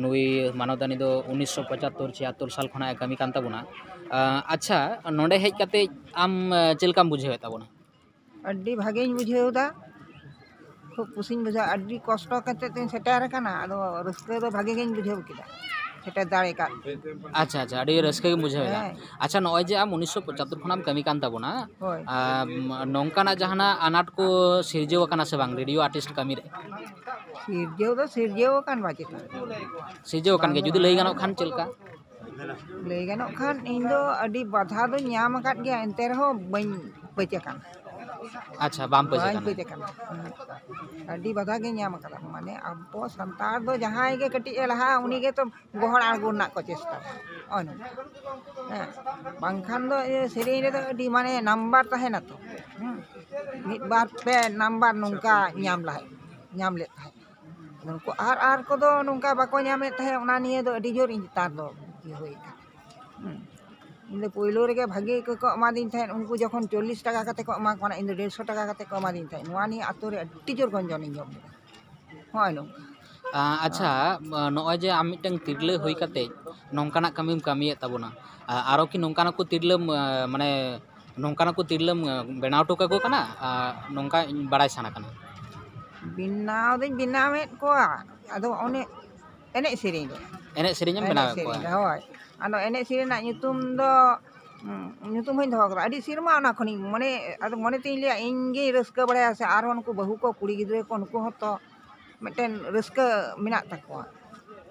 ᱱᱩᱭ ᱢᱟᱱᱚᱛᱟᱱᱤ ᱫᱚ ᱩᱱᱤᱥᱥᱚ ᱯᱚᱸᱪᱟᱛᱛᱳᱨ ᱪᱷᱤᱭᱟᱛᱛᱳᱨ ᱥᱟᱞ ᱠᱷᱚᱱᱟᱜ ᱮ ᱠᱟᱹᱢᱤ ᱠᱟᱱ ᱛᱟᱵᱚᱱᱟ᱾ ᱟᱨ ᱟᱪᱪᱷᱟ, ᱱᱚᱰᱮ ᱦᱮᱡ ᱠᱟᱛᱮ ᱟᱢ, ᱟᱨ ᱪᱮᱫ ᱞᱮᱠᱟᱢ ᱵᱩᱡᱷᱟᱹᱣᱮᱫ ᱛᱟᱵᱚᱱᱟ? ᱟᱹᱰᱤ ᱵᱷᱟᱜᱮᱧ ᱵᱩᱡᱷᱟᱹᱣ ᱮᱫᱟ, ᱠᱷᱩᱵ ᱠᱩᱥᱤᱧ ᱵᱩᱡᱷᱟᱹᱣᱟ᱾ ᱟᱹᱰᱤ ᱠᱚᱥᱴᱚ ᱠᱟᱛᱮ ᱛᱤᱧ ᱥᱮᱴᱮᱨ ᱟᱠᱟᱱᱟ, ᱟᱫᱚ ᱨᱟᱹᱥᱠᱟᱹ ᱫᱚ ᱵᱷᱟᱜᱮ ᱜᱤᱧ ᱵᱩᱡᱷᱟᱹᱣ ᱠᱮᱫᱟ ᱥᱮᱴᱮᱨ ᱫᱟᱲᱮ ᱠᱟᱫ ᱛᱮ᱾ ᱟᱪᱪᱷᱟ, ᱟᱪᱪᱷᱟ, ᱟᱹᱰᱤ ᱨᱟᱹᱥᱠᱟᱹ ᱜᱮᱢ ᱵᱩᱡᱷᱟᱹᱣ ᱮᱫᱟ᱾ ᱦᱮᱸ᱾ ᱟᱪᱪᱷᱟ, ᱱᱚᱜᱼᱚᱭ ᱡᱮ ᱟᱢ ᱩᱱᱤᱥᱥᱚ ᱯᱚᱸᱪᱟᱛᱛᱳᱨ ᱠᱷᱚᱱᱟᱜ ᱮᱢ ᱠᱟᱹᱢᱤ ᱠᱟᱱ ᱛᱟᱵᱚᱱᱟ, ᱦᱳᱭ᱾ ᱟᱢ, ᱱᱚᱝᱠᱟᱱᱟᱜ ᱡᱟᱦᱟᱱᱟᱜ ᱟᱱᱟᱴ ᱠᱚ ᱥᱤᱨᱡᱟᱹᱣ ᱟᱠᱟᱱᱟ ᱥᱮ ᱵᱟᱝ ᱨᱮᱰᱤᱭᱳ ᱟᱨᱴᱤᱥᱴ ᱠᱟᱹᱢᱤ ᱨᱮ? ᱥᱤᱨᱡᱟᱹᱣ ᱫᱚ ᱥᱤᱨᱡᱟᱹᱣ ᱟᱠᱟᱱ ᱵᱟᱪᱮᱛᱟ᱾ ᱥᱤᱨᱡᱟᱹᱣ ᱟᱠᱟᱱ ᱜᱮᱭᱟ, ᱡᱩᱫᱤ ᱞᱟᱹᱭ ᱜᱟᱱᱚᱜ ᱠᱷᱟᱱ ᱪᱮᱫ ᱞᱮᱠᱟ? ᱞᱟᱹᱭ ᱜᱟᱱᱚᱜ ᱠᱷᱟᱱ, ᱤᱧ ᱫᱚ ᱟᱹᱰᱤ ᱵᱟᱫᱷᱟ ᱫᱚᱧ ᱧᱟᱢ ᱟᱠᱟᱫ ᱜᱮᱭᱟ, ᱮᱱᱛᱮ ᱨᱮᱦᱚᱸ ᱵᱟᱹᱧ ᱯᱟᱹᱪ ᱟᱠᱟᱱᱟ᱾ ᱟᱪᱪᱷᱟ, ᱵᱟᱢ ᱯᱟᱹᱪ ᱵᱟᱹᱧ ᱟᱠᱟᱱᱟ᱾ ᱯᱟᱹᱪ ᱟᱠᱟᱱᱟ᱾ ᱦᱮᱸ᱾ ᱟᱹᱰᱤ ᱵᱟᱫᱷᱟ ᱜᱮ ᱧᱟᱢ ᱟᱠᱟᱫᱟ᱾ ᱢᱟᱱᱮ, ᱟᱵᱚ ᱥᱟᱱᱛᱟᱲ ᱫᱚ ᱡᱟᱦᱟᱸᱭ ᱜᱮ ᱠᱟᱹᱴᱤᱡ ᱮ ᱞᱟᱦᱟᱜᱼᱟ, ᱩᱱᱤ ᱜᱮᱛᱚ ᱜᱚᱦᱚᱲ ᱟᱬᱜᱚ ᱨᱮᱱᱟᱜ ᱠᱚ ᱪᱮᱥᱴᱟᱭᱟ᱾ ᱱᱚᱜᱼᱚᱭ ᱱᱚᱝᱠᱟ᱾ ᱦᱮᱸ᱾ ᱵᱟᱝᱠᱷᱟᱱ ᱫᱚ ᱤᱭᱟᱹ ᱥᱮᱨᱮᱧ ᱨᱮᱫᱚ ᱟᱹᱰᱤ, ᱢᱟᱱᱮ, ᱱᱟᱢᱵᱟᱨ ᱛᱟᱦᱮᱱᱟ ᱛᱚ᱾ ᱦᱮᱸ᱾ ᱢᱤᱫ, ᱵᱟᱨ, ᱯᱮ ᱱᱟᱢᱵᱟᱨ ᱱᱚᱝᱠᱟ ᱧᱟᱢ ᱞᱟᱦᱟᱭ, ᱧᱟᱢ ᱞᱮᱫ ᱛᱟᱦᱮᱸᱫ᱾ ᱟᱫᱚ ᱱᱩᱠᱩ ᱟᱨ, ᱟᱨ ᱠᱚᱫᱚ ᱱᱚᱝᱠᱟ ᱵᱟᱠᱚ ᱧᱟᱢᱮᱫ ᱛᱟᱦᱮᱸᱫ, ᱚᱱᱟ ᱱᱤᱭᱮ ᱫᱚ ᱟᱹᱰᱤ ᱡᱳᱨ ᱤᱧ ᱪᱮᱛᱟᱱ ᱫᱚ ᱤᱭᱟᱹ ᱦᱩᱭ ᱟᱠᱟᱱᱟ᱾ ᱦᱩᱸ᱾ ᱤᱧ ᱫᱚ ᱯᱳᱭᱞᱳ ᱨᱮᱜᱮ ᱵᱷᱟᱜᱮ ᱜᱮᱠᱚ ᱮᱢᱟᱫᱤᱧ ᱛᱟᱦᱮᱸᱫ, ᱩᱱᱠᱩ ᱡᱚᱠᱷᱚᱱ ᱪᱚᱞᱞᱤᱥ ᱴᱟᱠᱟ ᱠᱟᱛᱮ ᱠᱚ ᱮᱢᱟ ᱠᱚ ᱠᱟᱱᱟ, ᱤᱧ ᱫᱚ ᱰᱮᱲᱥᱚ ᱴᱟᱠᱟ ᱠᱟᱛᱮ ᱠᱚ ᱮᱢᱟᱫᱤᱧ ᱛᱟᱦᱮᱸᱫ᱾ ᱱᱚᱣᱟ ᱱᱤᱭᱮ ᱟᱛᱳ ᱨᱮ ᱟᱹᱰᱤ ᱡᱳᱨ ᱜᱚᱧᱡᱚᱱᱤᱧ ᱡᱚᱢ ᱞᱮᱫᱟ᱾ ᱦᱳᱭ, ᱱᱚᱝᱠᱟ᱾ ᱟᱸ, ᱟᱪᱪᱷᱟ, ᱟᱸ, ᱱᱚᱜᱼᱚᱭ ᱡᱮ ᱟᱢ ᱢᱤᱫᱴᱟᱝ ᱛᱤᱨᱞᱟᱹ ᱦᱩᱭ ᱠᱟᱛᱮ ᱱᱚᱝᱠᱟᱱᱟᱜ ᱠᱟᱹᱢᱤᱢ ᱠᱟᱹᱢᱤᱭᱮᱫ ᱛᱟᱵᱚᱱᱟ, ᱟ-, ᱟᱨᱚ ᱠᱤ ᱱᱚᱝᱠᱟᱱᱟᱜ ᱠᱚ ᱛᱤᱨᱞᱟᱹᱢ, ᱟ, ᱢᱟᱱᱮ, ᱱᱚᱝᱠᱟᱱᱟᱜ ᱠᱚ ᱛᱤᱨᱞᱟᱹᱢ, ᱟ, ᱵᱮᱱᱟᱣ ᱦᱚᱴᱚ ᱠᱟᱠᱚ ᱠᱟᱱᱟ? ᱟ, ᱱᱚᱝᱠᱟ ᱤᱧ ᱵᱟᱲᱟᱭ ᱥᱟᱱᱟ ᱠᱟᱱᱟ᱾ ᱵᱮᱱᱟᱣ ᱫᱚᱧ ᱵᱮᱱᱟᱣᱮᱫ ᱠᱚᱣᱟ, ᱟᱫᱚ ᱚᱱᱮ ᱮᱱᱮᱡ ᱥᱮᱨᱮᱧ ᱨᱮ᱾ ᱮᱱᱮᱡ ᱥᱮᱨᱮᱧᱮᱢ ᱮᱱᱮᱡ ᱵᱮᱱᱟᱣᱮᱫ ᱠᱚᱣᱟ? ᱥᱮᱨᱮᱧ ᱨᱮ, ᱦᱳᱭ᱾ ᱟᱫᱚ ᱮᱱᱮᱡ ᱥᱮᱨᱮᱧ ᱨᱮᱱᱟᱜ ᱧᱩᱛᱩᱢ ᱫᱚ, ᱩᱸ, ᱧᱩᱛᱩᱢ ᱦᱚᱸᱧ ᱫᱚᱦᱚ ᱠᱟᱫᱟ᱾ ᱟᱹᱰᱤ ᱥᱮᱨᱢᱟ ᱚᱱᱟ ᱠᱷᱚᱱᱤᱧ ᱢᱚᱱᱮ, ᱟᱫᱚ ᱢᱚᱱᱮ ᱛᱤᱧ ᱞᱟᱹᱭᱟ, ᱤᱧ ᱜᱤᱧ ᱨᱟᱹᱥᱠᱟᱹ ᱵᱟᱲᱟᱭᱟ ᱥᱮ ᱟᱨᱦᱚᱸ ᱱᱩᱠᱩ ᱵᱟᱹᱦᱩ ᱠᱚ, ᱠᱩᱲᱤ ᱜᱤᱫᱽᱨᱟᱹ ᱠᱚ, ᱱᱩᱠᱩ ᱦᱚᱸᱛᱚ ᱢᱤᱫᱴᱮᱱ ᱨᱟᱹᱥᱠᱟᱹ ᱢᱮᱱᱟᱜ ᱛᱟᱠᱚᱣᱟ᱾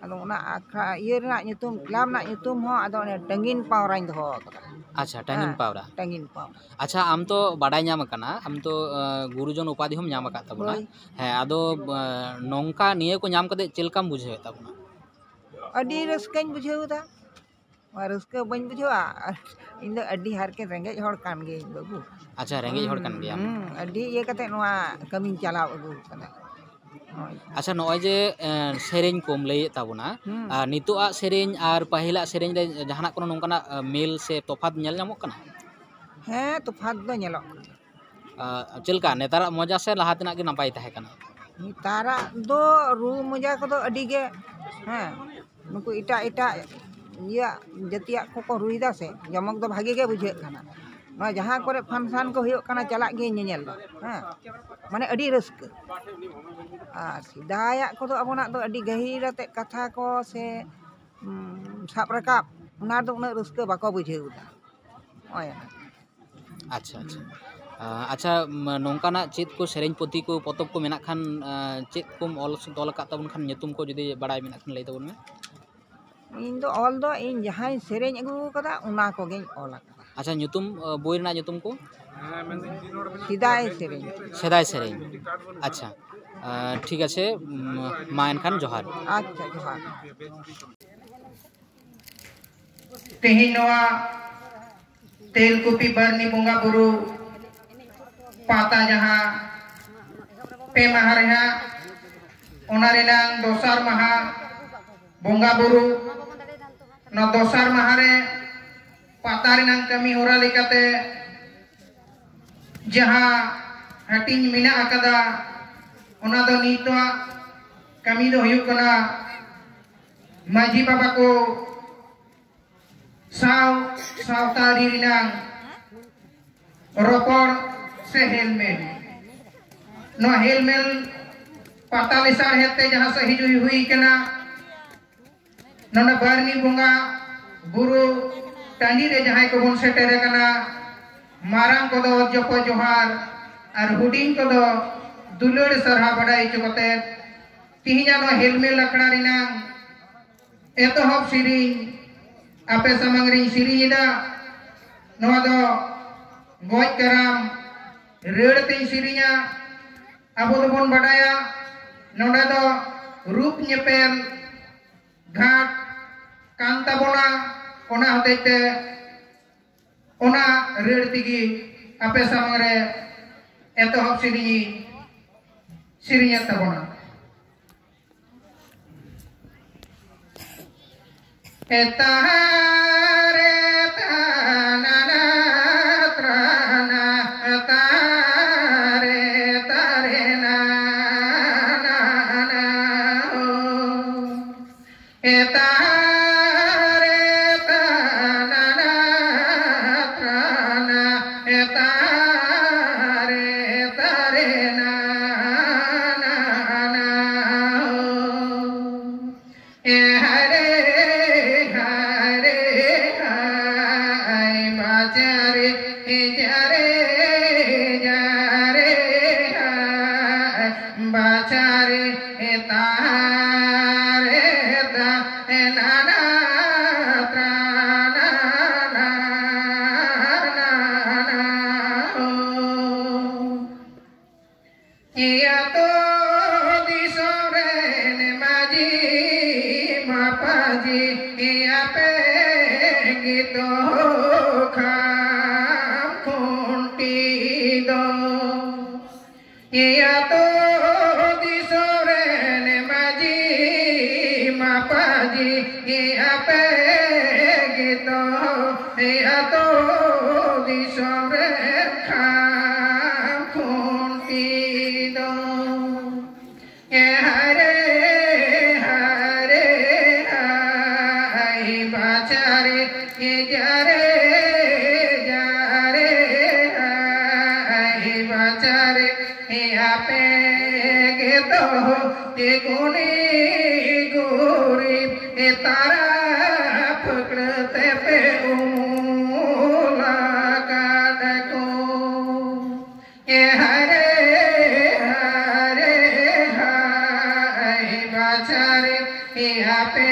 ᱟᱫᱚ ᱚᱱᱟ ᱟᱠᱷᱲᱟ ᱤᱭᱟᱹ ᱨᱮᱱᱟᱜ ᱧᱩᱛᱩᱢ, ᱠᱞᱟᱵᱽ ᱨᱮᱱᱟᱜ ᱧᱩᱛᱩᱢ ᱦᱚᱸ ᱟᱫᱚ ᱚᱱᱮ ᱴᱟᱹᱝᱜᱤᱱ ᱯᱟᱣᱨᱟᱧ ᱫᱚᱦᱚ ᱟᱠᱟᱫᱟ᱾ ᱟᱪᱪᱷᱟ, ᱴᱟᱹᱝᱜᱤᱱ ᱦᱮᱸ, ᱯᱟᱣᱨᱟ᱾ ᱴᱟᱹᱝᱜᱤᱱ ᱯᱟᱣᱨᱟ᱾ ᱟᱪᱪᱷᱟ, ᱟᱢ ᱛᱚ ᱵᱟᱰᱟᱭ ᱧᱟᱢ ᱟᱠᱟᱱᱟ, ᱟᱢ ᱛᱚ ᱟᱸ, ᱜᱩᱨᱩᱡᱚᱱ ᱩᱯᱟᱫᱷᱤ ᱦᱚᱸᱢ ᱧᱟᱢ ᱟᱠᱟᱫ ᱛᱟᱵᱚᱱᱟ᱾ ᱦᱳᱭ᱾ ᱦᱮᱸ, ᱟᱫᱚ ᱟᱸ, ᱱᱚᱝᱠᱟ ᱱᱤᱭᱟᱹ ᱠᱚ ᱧᱟᱢ ᱠᱟᱛᱮ ᱪᱮᱫ ᱞᱮᱠᱟᱢ ᱵᱩᱡᱷᱟᱹᱣᱮᱫ ᱛᱟᱵᱚᱱᱟ? ᱟᱹᱰᱤ ᱨᱟᱹᱥᱠᱟᱹᱧ ᱵᱩᱡᱷᱟᱹᱣ ᱮᱫᱟ᱾ ᱱᱚᱣᱟ ᱨᱟᱹᱥᱠᱟᱹ ᱵᱟᱹᱧ ᱵᱩᱡᱷᱟᱹᱣᱟ? ᱟᱨ ᱤᱧ ᱫᱚ ᱟᱹᱰᱤ ᱦᱟᱨᱠᱮᱛ, ᱨᱮᱸᱜᱮᱡ ᱦᱚᱲ ᱠᱟᱱ ᱜᱤᱭᱟᱹᱧ ᱵᱟᱹᱵᱩ᱾ ᱟᱪᱪᱷᱟ, ᱨᱮᱸᱜᱮᱡ ᱦᱚᱲ ᱠᱟᱱ ᱜᱮᱭᱟᱢ᱾ ᱦᱩᱸ, ᱟᱹᱰᱤ ᱤᱭᱟᱹ ᱠᱟᱛᱮ ᱱᱚᱣᱟ ᱠᱟᱹᱢᱤᱧ ᱪᱟᱞᱟᱣ ᱟᱹᱜᱩ ᱟᱠᱟᱫᱟ᱾ ᱦᱳᱭ᱾ ᱟᱪᱪᱷᱟ, ᱱᱚᱜᱼᱚᱭ ᱡᱮ ᱮᱸ, ᱥᱮᱨᱮᱧ ᱠᱚᱢ ᱞᱟᱹᱭᱮᱫ ᱛᱟᱵᱚᱱᱟ, ᱦᱩᱸ᱾ ᱟᱨ ᱱᱤᱛᱚᱜᱟᱜ ᱥᱮᱨᱮᱧ ᱟᱨ ᱯᱟᱹᱦᱤᱞᱟᱜ ᱥᱮᱨᱮᱧ ᱨᱮ ᱡᱟᱦᱟᱱᱟᱜ ᱠᱳᱱᱳ ᱱᱚᱝᱠᱟᱱᱟᱜ ᱟᱸ, ᱢᱤᱞ ᱥᱮ ᱛᱚᱯᱷᱟᱛ ᱧᱮᱞ ᱧᱟᱢᱚᱜ ᱠᱟᱱᱟ? ᱦᱮᱸ, ᱛᱚᱯᱷᱟᱛ ᱫᱚ ᱧᱮᱞᱚᱜ ᱠᱟᱱᱟ᱾ ᱟᱸ, ᱪᱮᱫ ᱞᱮᱠᱟ ᱱᱮᱛᱟᱨᱟᱜ ᱢᱚᱡᱟ ᱥᱮ ᱞᱟᱦᱟ ᱛᱮᱱᱟᱜ ᱜᱮ ᱱᱟᱯᱟᱭ ᱛᱟᱦᱮᱸ ᱠᱟᱱᱟ? ᱱᱮᱛᱟᱨᱟᱜ ᱫᱚ ᱨᱩ ᱢᱚᱡᱟ ᱠᱚᱫᱚ ᱟᱹᱰᱤ ᱜᱮ, ᱦᱮᱸ, ᱱᱩᱠᱩ ᱮᱴᱟᱜ ᱮᱴᱟᱜ ᱤᱭᱟᱹ ᱡᱟᱹᱛᱤᱭᱟᱜ ᱠᱚᱠᱚ ᱨᱩᱭᱮᱫᱟ ᱥᱮ, ᱡᱚᱢᱚᱠ ᱫᱚ ᱵᱷᱟᱜᱮ ᱜᱮ ᱵᱩᱡᱷᱟᱹᱜ ᱠᱟᱱᱟ᱾ ᱱᱚᱣᱟ ᱡᱟᱦᱟᱸ ᱠᱚᱨᱮ function ᱠᱚ ᱦᱩᱭᱩᱜ ᱠᱟᱱᱟ, ᱪᱟᱞᱟᱜ ᱜᱤᱭᱟᱹᱧ ᱧᱮᱧᱮᱞ ᱫᱚ, ᱦᱮᱸ, ᱢᱟᱱᱮ ᱟᱹᱰᱤ ᱨᱟᱹᱥᱠᱟᱹ᱾ ᱟᱨ ᱥᱮᱫᱟᱭᱟᱜ ᱠᱚᱫᱚ ᱟᱵᱚᱱᱟᱜ ᱫᱚ ᱟᱹᱰᱤ ᱜᱟᱹᱦᱤᱨ ᱟᱛᱮᱫ ᱠᱟᱛᱷᱟ ᱠᱚ ᱥᱮ, ᱩᱸ, ᱥᱟᱵ ᱨᱟᱠᱟᱵ, ᱚᱱᱟ ᱫᱚ ᱩᱱᱟᱹᱜ ᱨᱟᱹᱥᱠᱟᱹ ᱵᱟᱠᱚ ᱵᱩᱡᱷᱟᱹᱣ ᱮᱫᱟ᱾ ᱦᱳᱭ᱾ ᱟᱪᱪᱷᱟ, ᱟᱪᱪᱷᱟ᱾ ᱟᱸ, ᱟᱪᱪᱷᱟ, ᱢ, ᱱᱚᱝᱠᱟᱱᱟᱜ ᱪᱮᱫ ᱠᱚ ᱥᱮᱨᱮᱧ ᱯᱩᱛᱷᱤ ᱠᱚ, ᱯᱚᱛᱚᱵ ᱠᱚ ᱢᱮᱱᱟᱜ ᱠᱷᱟᱱ, ᱟᱸ, ᱪᱮᱫ ᱠᱚᱢ ᱚᱞ ᱥᱮ ᱛᱚᱞ ᱟᱠᱟᱫ ᱛᱟᱵᱚᱱ ᱠᱷᱟᱱ, ᱧᱩᱛᱩᱢ ᱠᱚ ᱡᱩᱫᱤ ᱵᱟᱲᱟᱭ ᱢᱮᱱᱟᱜ ᱠᱷᱟᱱ ᱞᱟᱹᱭ ᱛᱟᱵᱚᱱ ᱢᱮ᱾ ᱤᱧ ᱫᱚ ᱚᱞ ᱫᱚ ᱤᱧ ᱡᱟᱦᱟᱸᱧ ᱥᱮᱨᱮᱧ ᱟᱹᱜᱩ ᱟᱠᱟᱫᱟ, ᱚᱱᱟ ᱠᱚᱜᱮᱧ ᱚᱞ ᱟᱠᱟᱫᱟ᱾ ᱟᱪᱪᱷᱟ, ᱧᱩᱛᱩᱢ, ᱟᱸ, ᱵᱳᱭ ᱨᱮᱱᱟᱜ ᱧᱩᱛᱩᱢ ᱠᱚ? ᱥᱮᱫᱟᱭ ᱥᱮᱨᱮᱧ᱾ ᱥᱮᱫᱟᱭ ᱥᱮᱨᱮᱧ᱾ ᱟᱪᱪᱷᱟ, ᱟᱸ, ᱴᱷᱤᱠ ᱟᱪᱷᱮ, ᱩᱢ, ᱢᱟ ᱮᱱᱠᱷᱟᱱ ᱡᱚᱦᱟᱨ᱾ ᱟᱪᱪᱷᱟ, ᱡᱚᱦᱟᱨ᱾ ᱛᱮᱦᱮᱧ ᱱᱚᱣᱟ ᱛᱮᱞᱠᱩᱯᱤ ᱵᱟᱨᱱᱤ ᱵᱚᱸᱜᱟ ᱵᱩᱨᱩ ᱯᱟᱛᱟ, ᱡᱟᱦᱟᱸ ᱯᱮ ᱢᱟᱦᱟ ᱨᱮ ᱦᱟᱸᱜ, ᱚᱱᱟ ᱨᱮᱱᱟᱝ ᱫᱚᱥᱟᱨ ᱢᱟᱦᱟ ᱵᱚᱸᱜᱟ ᱵᱩᱨᱩ, ᱱᱚᱣᱟ ᱫᱚᱥᱟᱨ ᱢᱟᱦᱟ ᱨᱮ ᱯᱟᱛᱟ ᱨᱮᱱᱟᱝ ᱠᱟᱹᱢᱤ ᱦᱚᱨᱟ ᱞᱮᱠᱟᱛᱮ ᱡᱟᱦᱟᱸ ᱦᱟᱹᱴᱤᱧ ᱢᱮᱱᱟᱜ ᱟᱠᱟᱫᱟ, ᱚᱱᱟ ᱫᱚ ᱱᱤᱛᱚᱜ ᱠᱟᱹᱢᱤ ᱫᱚ ᱦᱩᱭᱩᱜ ᱠᱟᱱᱟ, ᱢᱟᱹᱡᱷᱤ ᱵᱟᱵᱟ ᱠᱚ ᱥᱟᱶ ᱥᱟᱶᱛᱟ ᱟᱹᱨᱤ ᱨᱮᱱᱟᱝ ᱨᱚᱯᱚᱲ ᱥᱮ ᱦᱮᱞᱢᱮᱞ᱾ ᱱᱚᱣᱟ ᱦᱮᱞᱢᱮᱞ ᱯᱟᱛᱟ ᱞᱮᱥᱟᱲᱦᱮᱫ ᱛᱮ ᱡᱟᱦᱟᱸ ᱥᱟᱹᱦᱤ ᱡᱩᱦᱤ ᱦᱩᱭ ᱠᱟᱱᱟ, ᱱᱚᱰᱮ ᱵᱟᱨᱱᱤ ᱵᱚᱸᱜᱟ ᱵᱩᱨᱩ ᱴᱟᱺᱰᱤ ᱨᱮ ᱡᱟᱦᱟᱸᱭ ᱠᱚᱵᱚᱱ ᱥᱮᱴᱮᱨ ᱟᱠᱟᱱᱟ, ᱢᱟᱨᱟᱝ ᱠᱚᱫᱚ ᱡᱚᱯᱚ ᱡᱚᱦᱟᱨ ᱟᱨ ᱦᱩᱰᱤᱧ ᱠᱚᱫᱚ ᱫᱩᱞᱟᱹᱲ ᱥᱟᱨᱦᱟᱣ ᱵᱟᱰᱟᱭ ᱦᱚᱪᱚ ᱠᱟᱛᱮ, ᱛᱮᱦᱮᱧᱟᱜ ᱱᱚᱣᱟ ᱦᱮᱞᱢᱮᱞ ᱟᱠᱷᱲᱟ ᱨᱮᱱᱟᱝ ᱮᱛᱚᱦᱚᱵ ᱥᱮᱨᱮᱧ ᱟᱯᱮ ᱥᱟᱢᱟᱝ ᱨᱤᱧ ᱥᱮᱨᱮᱧ ᱮᱫᱟ᱾ ᱱᱚᱣᱟ ᱫᱚ ᱜᱚᱡ ᱠᱟᱨᱟᱢ ᱨᱟᱹᱲ ᱛᱤᱧ ᱥᱮᱨᱮᱧᱟ᱾ ᱟᱵᱚ ᱫᱚᱵᱚᱱ ᱵᱟᱰᱟᱭᱟ, ᱱᱚᱰᱮ ᱫᱚ ᱨᱩᱯ ᱧᱮᱯᱮᱞ ᱜᱷᱟᱴ ᱠᱟᱱ ᱛᱟᱵᱚᱱᱟ᱾ ᱚᱱᱟ ᱦᱚᱛᱮᱡ ᱛᱮ ᱚᱱᱟ ᱨᱟᱹᱲ ᱛᱮᱜᱮ ᱟᱯᱮ ᱥᱟᱢᱟᱝ ᱨᱮ ᱮᱛᱚᱦᱚᱵ ᱥᱮᱨᱮᱧ ᱤᱧ ᱥᱮᱨᱮᱧᱮᱫ ᱛᱟᱵᱚᱱᱟ᱾ ᱮᱛᱟᱦᱟᱨᱮ ᱛᱟᱱᱟᱱᱟ ᱛᱨᱟᱱᱟ, ᱮᱛᱟᱦᱟᱨᱮ ᱛᱟᱨᱮ ᱱᱟᱱᱟ ᱦᱳ᱾ ᱮᱛᱟᱦᱟᱨᱮ ᱛᱟᱱᱟᱱᱟ ᱛᱨᱟᱱᱟ, ᱮᱛᱟᱦᱟᱨᱮ ᱛᱟᱨᱮ ᱱᱟᱱᱟ ᱦᱳ᱾ ᱮ ᱦᱟᱨᱮ ᱦᱟᱨᱮ ᱦᱟᱭ ᱵᱟᱪᱟᱨᱮ ᱮ ᱡᱟᱨᱮ ᱡᱟᱨᱮ ᱦᱟᱭ ᱵᱟᱪᱟᱨᱮ ᱮ ᱛᱟᱨᱮ ᱛᱟ ᱮ ᱱᱟᱱᱟ ᱛᱨᱟᱱᱟ ᱱᱟᱱᱟ ᱦᱳ᱾ ᱮᱭᱟᱛᱚ ᱫᱤᱥᱚᱢ ᱨᱮᱱ ᱢᱟᱹᱡᱷᱤ ᱢᱟᱯᱟᱡᱷᱤ, ᱟᱯᱮ ᱜᱮᱛᱚ ᱠᱷᱟᱢ ᱠᱷᱩᱱᱴᱤ ᱫᱚ᱾ ᱮᱭᱟᱛᱚ ᱫᱤᱥᱚᱢ ᱨᱮᱱ ᱢᱟᱹᱡᱷᱤ ᱢᱟᱯᱟᱡᱷᱤ, ᱟᱯᱮ ᱜᱮᱛᱚ ᱮᱭᱟᱛᱚ ᱫᱤᱥᱚᱢ ᱨᱮᱱ ᱠᱷᱟᱢ ᱠᱷᱩᱱᱴᱤ ᱫᱚ᱾ ᱮ ᱦᱟᱨᱮ ᱦᱟᱨᱮ ᱦᱟᱭ ᱵᱟᱪᱟᱨᱮ ᱮ ᱡᱟᱨᱮ ᱡᱟᱨᱮ ᱦᱟᱭ ᱵᱟᱪᱟᱨᱮ ᱮ ᱟᱯᱮ ᱜᱮᱛᱚ ᱮ ᱜᱩᱱᱤ ᱜᱩᱨᱤᱵ ᱮ ᱛᱟᱨᱟ ᱯᱷᱟᱹᱠᱲᱟᱹ ᱛᱮᱯᱮ ᱩᱢᱩᱞ ᱟᱠᱟᱫ ᱠᱚ᱾ ᱮ ᱦᱟᱨᱮ ᱦᱟᱨᱮ ᱦᱟᱭ ᱵᱟᱪᱟᱨᱮ ᱮ ᱟᱯᱮ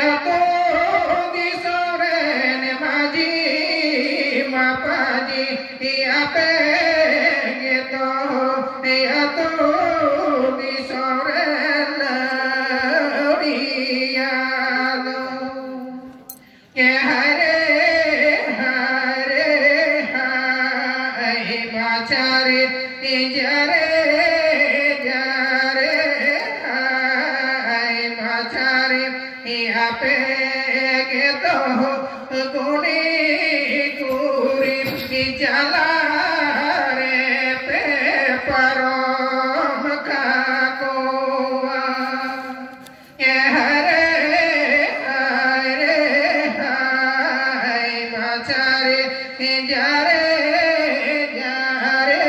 ᱟᱹᱛᱩ ᱫᱤᱥᱚᱢ ᱨᱮᱱ ᱢᱟᱹᱡᱷᱤ ᱢᱟᱯᱟᱡᱷᱤ ᱟᱯᱮ ᱜᱮᱛᱚ ᱟᱹᱛᱩ ᱫᱤᱥᱚᱢ ᱨᱮᱱ ᱞᱟᱹᱣᱲᱤᱭᱟ ᱫᱚ᱾ ᱮ ᱦᱟᱭ ᱨᱮ, ᱦᱟᱭ ᱨᱮ, ᱦᱟᱭ ᱵᱟᱪᱷᱟ ᱨᱮ, ᱡᱟ ᱨᱮ, ᱡᱟ ᱨᱮ, ᱦᱟᱭ ᱵᱟᱪᱷᱟ ᱨᱮ, ᱟᱯᱮ ᱜᱮᱛᱚ ᱜᱩᱱᱤ ᱜᱩᱨᱤᱵ ᱡᱟᱞᱟ ᱨᱮ ᱯᱮ ᱯᱟᱨᱚᱢ ᱠᱟᱠᱚᱣᱟ᱾ ᱮ ᱦᱟᱭ ᱨᱮ, ᱦᱟᱭ ᱨᱮ, ᱦᱟᱭ ᱵᱟᱪᱷᱟ ᱨᱮ, ᱡᱟ ᱨᱮ, ᱡᱟ ᱨᱮ,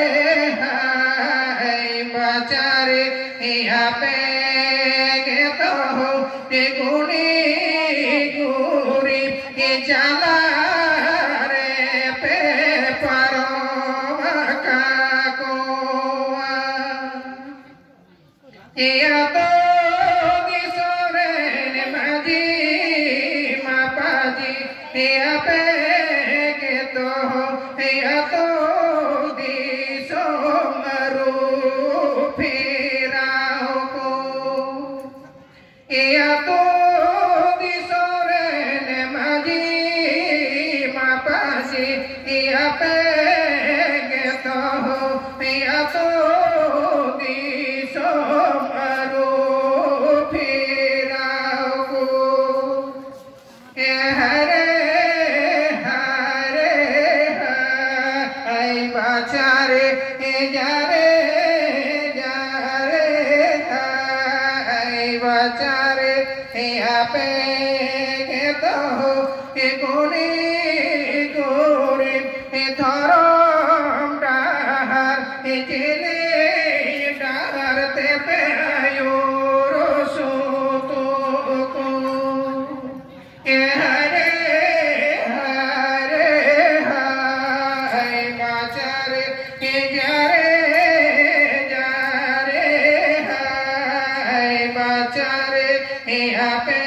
ᱦᱟᱭ ᱵᱟᱪᱷᱟ ᱨᱮ, ᱟᱯᱮ ᱜᱮᱛᱚ ᱜᱩᱱᱤ ᱜᱩᱨᱤᱵ ᱡᱟᱞᱟ ᱨᱮ ᱯᱮ ᱯᱟᱨᱚᱢ ᱠᱟᱠᱚᱣᱟ᱾ ᱟᱹᱛᱩ ᱫᱤᱥᱚᱢ ᱨᱮᱱ ᱢᱟᱹᱡᱷᱤ ᱢᱟᱯᱟᱡᱷᱤ ᱟᱯᱮ ᱜᱮᱛᱚ ᱟᱹᱛᱩ ᱫᱤᱥᱚᱢ ᱟᱹᱨᱩ ᱯᱷᱮᱨᱟᱣ ᱠᱚ᱾ ᱟᱹᱛᱩ ᱫᱤᱥᱚᱢ ᱨᱮᱱ ᱢᱟᱹᱡᱷᱤ ᱢᱟᱯᱟᱡᱷᱤ ᱟᱯᱮ ᱜᱮᱛᱚ ᱟᱹᱛᱩ ᱫᱤᱥᱚᱢ ᱟᱹᱨᱩ ᱯᱷᱮᱨᱟᱣ ᱠᱚ᱾ ᱮ ᱦᱟᱭ ᱨᱮ, ᱦᱟᱭ ᱨᱮ, ᱦᱟᱭ ᱵᱟᱪᱷᱟ ᱨᱮ, ᱡᱟ ᱨᱮ, ᱡᱟ ᱨᱮ, ᱦᱟᱭ ᱵᱟᱪᱷᱟ ᱨᱮ, ᱟᱯᱮ ᱜᱮᱛᱚ ᱜᱩᱱᱤ ᱜᱩᱨᱤᱵ ᱫᱷᱚᱨᱚᱢ ᱰᱟᱦᱟᱨ ᱪᱤᱞᱤ ᱰᱟᱦᱟᱨ ᱛᱮᱯᱮ ᱟᱹᱭᱩᱨ ᱥᱩᱛᱩᱜ ᱠᱚ᱾ ᱮ ᱦᱟᱭ ᱨᱮ, ᱦᱟᱭ ᱨᱮ, ᱦᱟᱭ ᱵᱟᱪᱷᱟ ᱨᱮ, ᱡᱟ ᱨᱮ, ᱡᱟ ᱨᱮ, ᱦᱟᱭ ᱵᱟᱪᱷᱟ ᱨᱮ, ᱟᱯᱮ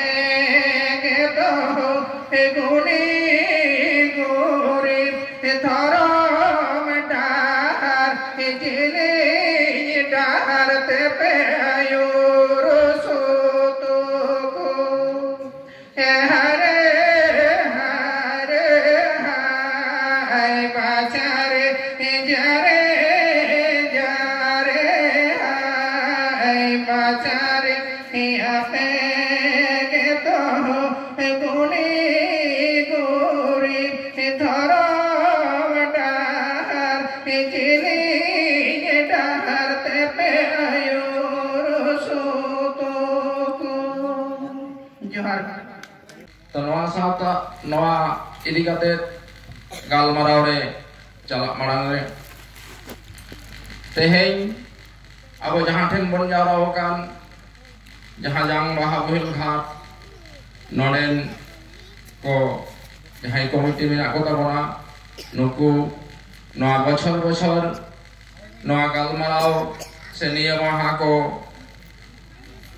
ᱵᱟᱪᱟᱨ ᱟᱯᱮ ᱜᱮᱛᱚ ᱜᱩᱱᱤ ᱜᱩᱨᱤ ᱫᱷᱚᱨᱚᱢ ᱰᱟᱦᱟᱨ ᱡᱤᱞᱤᱧ ᱰᱟᱦᱟᱨ ᱛᱮᱯᱮ ᱟᱹᱭᱩᱨ ᱥᱩᱛᱩ ᱠᱚ᱾ ᱡᱚᱦᱟᱨ᱾ ᱛᱚ ᱱᱚᱣᱟ ᱥᱟᱶᱛᱟ, ᱱᱚᱣᱟ ᱤᱫᱤ ᱠᱟᱛᱮ ᱜᱟᱞᱢᱟᱨᱟᱣ ᱨᱮ ᱪᱟᱞᱟᱜ ᱢᱟᱲᱟᱝ ᱨᱮ, ᱛᱮᱦᱮᱧ ᱟᱵᱚ ᱡᱟᱦᱟᱸ ᱴᱷᱮᱱ ᱵᱚᱱ ᱡᱟᱣᱨᱟ ᱟᱠᱟᱱ, ᱡᱟᱦᱟᱸ ᱡᱟᱝ ᱵᱟᱦᱟ ᱵᱳᱦᱮᱞ ᱜᱷᱟᱴ ᱱᱚᱰᱮᱱ ᱠᱚ ᱡᱟᱦᱟᱸᱭ ᱠᱚᱢᱤᱴᱤ ᱢᱮᱱᱟᱜ ᱠᱚ ᱛᱟᱵᱚᱱᱟ, ᱱᱩᱠᱩ ᱱᱚᱣᱟ ᱵᱚᱪᱷᱚᱨ ᱵᱚᱪᱷᱚᱨ ᱱᱚᱣᱟ ᱜᱟᱞᱢᱟᱨᱟᱣ ᱥᱮ ᱱᱤᱭᱟᱹ ᱢᱟᱦᱟ ᱠᱚ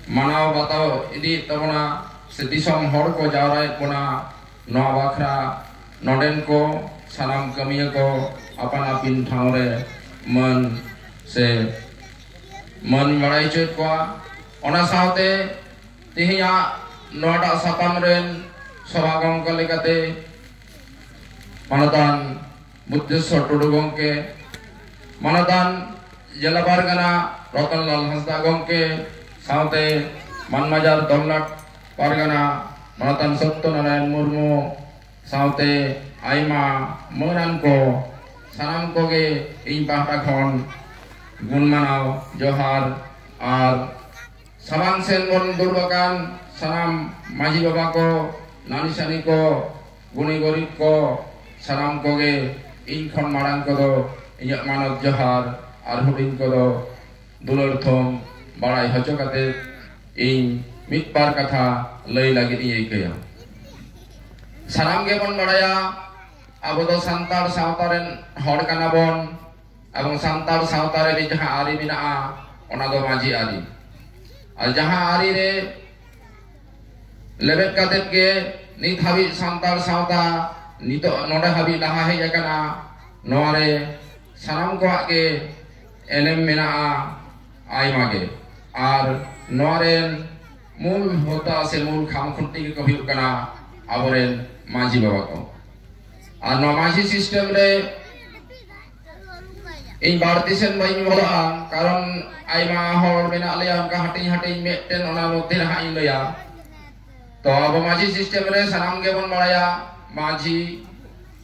ᱢᱟᱱᱟᱣ ᱵᱟᱛᱟᱣ ᱤᱫᱤᱭᱮᱫ ᱛᱟᱵᱚᱱᱟ, ᱥᱮ ᱫᱤᱥᱚᱢ ᱦᱚᱲ ᱠᱚ ᱡᱟᱣᱨᱟᱭᱮᱫ ᱵᱚᱱᱟ, ᱱᱚᱣᱟ ᱵᱟᱠᱷᱨᱟ ᱱᱚᱰᱮᱱ ᱠᱚ ᱥᱟᱱᱟᱢ ᱠᱟᱹᱢᱤᱭᱟᱹ ᱠᱚ ᱟᱯᱟᱱ ᱟᱹᱯᱤᱱ ᱴᱷᱟᱶ ᱨᱮ ᱢᱟᱹᱱ ᱥᱮ ᱢᱟᱹᱱ ᱵᱟᱲᱟᱭ ᱦᱚᱪᱚᱭᱮᱫ ᱠᱚᱣᱟ᱾ ᱚᱱᱟ ᱥᱟᱶᱛᱮ ᱛᱮᱦᱮᱧᱟᱜ ᱱᱚᱣᱟᱴᱟᱜ ᱥᱟᱛᱟᱢ ᱨᱮᱱ ᱥᱚᱵᱷᱟ ᱜᱚᱢᱠᱮ ᱞᱮᱠᱟᱛᱮ ᱢᱟᱱᱚᱛᱟᱱ ᱵᱩᱫᱽᱫᱷᱮᱥᱥᱚᱨ ᱴᱩᱰᱩ ᱜᱚᱢᱠᱮ, ᱢᱟᱱᱚᱛᱟᱱ ᱡᱮᱞᱟ ᱯᱟᱨᱜᱟᱱᱟ ᱨᱚᱛᱚᱱᱞᱟᱞ ᱦᱟᱸᱥᱫᱟ ᱜᱚᱢᱠᱮ, ᱥᱟᱶᱛᱮ ᱢᱟᱱᱢᱟᱡᱟᱨ ᱫᱚᱢᱱᱟᱴ ᱯᱟᱨᱜᱟᱱᱟ ᱢᱟᱱᱚᱛᱟᱱ ᱥᱚᱛᱛᱚᱱᱟᱨᱟᱭᱚᱱ ᱢᱩᱨᱢᱩ, ᱥᱟᱶᱛᱮ ᱟᱭᱢᱟ ᱢᱟᱹᱱᱟᱱ ᱠᱚ, ᱥᱟᱱᱟᱢ ᱠᱚᱜᱮ ᱤᱧ ᱯᱟᱦᱴᱟ ᱠᱷᱚᱱ ᱜᱩᱱ ᱢᱟᱱᱟᱣ ᱡᱚᱦᱟᱨ᱾ ᱟᱨ ᱥᱟᱢᱟᱝ ᱥᱮᱱ ᱵᱚᱱ ᱫᱩᱲᱩᱵ ᱟᱠᱟᱱ ᱥᱟᱱᱟᱢ ᱢᱟᱹᱡᱷᱤ ᱵᱟᱵᱟ ᱠᱚ, ᱱᱟᱹᱱᱤ ᱥᱟᱹᱱᱤ ᱠᱚ, ᱜᱩᱱᱤ ᱜᱚᱨᱤᱵ ᱠᱚ, ᱥᱟᱱᱟᱢ ᱠᱚᱜᱮ ᱤᱧ ᱠᱷᱚᱱ ᱢᱟᱲᱟᱝ ᱠᱚᱫᱚ ᱤᱧᱟᱹᱜ ᱢᱟᱱᱚᱛ ᱡᱚᱦᱟᱨ, ᱟᱨ ᱦᱩᱰᱤᱧ ᱠᱚᱫᱚ ᱫᱩᱞᱟᱹᱲ ᱛᱷᱩᱢ ᱵᱟᱲᱟᱭ ᱦᱚᱪᱚ ᱠᱟᱛᱮ ᱤᱧ ᱢᱤᱫ ᱵᱟᱨ ᱠᱟᱛᱷᱟ ᱞᱟᱹᱭ ᱞᱟᱹᱜᱤᱫ ᱤᱧ ᱟᱹᱭᱠᱟᱹᱭᱟ᱾ ᱥᱟᱱᱟᱢ ᱜᱮᱵᱚᱱ ᱵᱟᱲᱟᱭᱟ, ᱟᱵᱚ ᱫᱚ ᱥᱟᱱᱛᱟᱲ ᱥᱟᱶᱛᱟ ᱨᱮᱱ ᱦᱚᱲ ᱠᱟᱱᱟ ᱵᱚᱱ, ᱮᱵᱚᱝ ᱥᱟᱱᱛᱟᱲ ᱥᱟᱶᱛᱟ ᱨᱮ ᱡᱟᱦᱟᱸ ᱟᱹᱨᱤ ᱢᱮᱱᱟᱜᱼᱟ, ᱚᱱᱟ ᱫᱚ ᱢᱟᱹᱡᱷᱤ ᱟᱹᱨᱤ᱾ ᱟᱨ ᱡᱟᱦᱟᱸ ᱟᱹᱨᱤ ᱨᱮ ᱞᱮᱵᱮᱫ ᱠᱟᱛᱮᱫ ᱜᱮ ᱱᱤᱛ ᱦᱟᱹᱵᱤᱡ ᱥᱟᱱᱛᱟᱲ ᱥᱟᱶᱛᱟ ᱱᱤᱛᱚᱜ ᱱᱚᱰᱮ ᱦᱟᱹᱵᱤᱡ ᱞᱟᱦᱟ ᱦᱮᱡ ᱟᱠᱟᱱᱟ, ᱱᱚᱣᱟ ᱨᱮ ᱥᱟᱱᱟᱢ ᱠᱚᱣᱟᱜ ᱜᱮ ᱮᱱᱮᱢ ᱢᱮᱱᱟᱜᱼᱟ ᱟᱭᱢᱟ ᱜᱮ᱾ ᱟᱨ ᱱᱚᱣᱟ ᱨᱮᱱ ᱢᱩᱞ ᱦᱚᱛᱟ ᱥᱮ ᱢᱩᱞ ᱠᱷᱟᱢ ᱠᱷᱩᱱᱴᱤ ᱜᱮᱠᱚ ᱦᱩᱭᱩᱜ ᱠᱟᱱᱟ ᱟᱵᱚᱨᱮᱱ ᱢᱟᱹᱡᱷᱤ ᱵᱟᱵᱟ ᱠᱚ᱾ ᱟᱨ ᱱᱚᱣᱟ ᱢᱟᱹᱡᱷᱤ system ᱨᱮ ᱤᱧ ᱵᱟᱹᱲᱛᱤ ᱥᱮᱱ ᱵᱟᱹᱧ ᱵᱚᱞᱚᱜᱼᱟ, ᱠᱟᱨᱚᱱ ᱟᱭᱢᱟ ᱦᱚᱲ ᱢᱮᱱᱟᱜ ᱞᱮᱭᱟ ᱚᱱᱠᱟ ᱦᱟᱹᱴᱤᱧ ᱦᱟᱹᱴᱤᱧ, ᱢᱤᱫᱴᱮᱱ ᱚᱱᱟ ᱢᱚᱫᱽᱫᱷᱮ ᱨᱮ ᱦᱟᱸᱜ ᱤᱧ ᱞᱟᱹᱭᱟ᱾ ᱛᱚ ᱟᱵᱚ ᱢᱟᱹᱡᱷᱤ system ᱨᱮ ᱥᱟᱱᱟᱢ ᱜᱮᱵᱚᱱ ᱵᱟᱲᱟᱭᱟ, ᱢᱟᱹᱡᱷᱤ,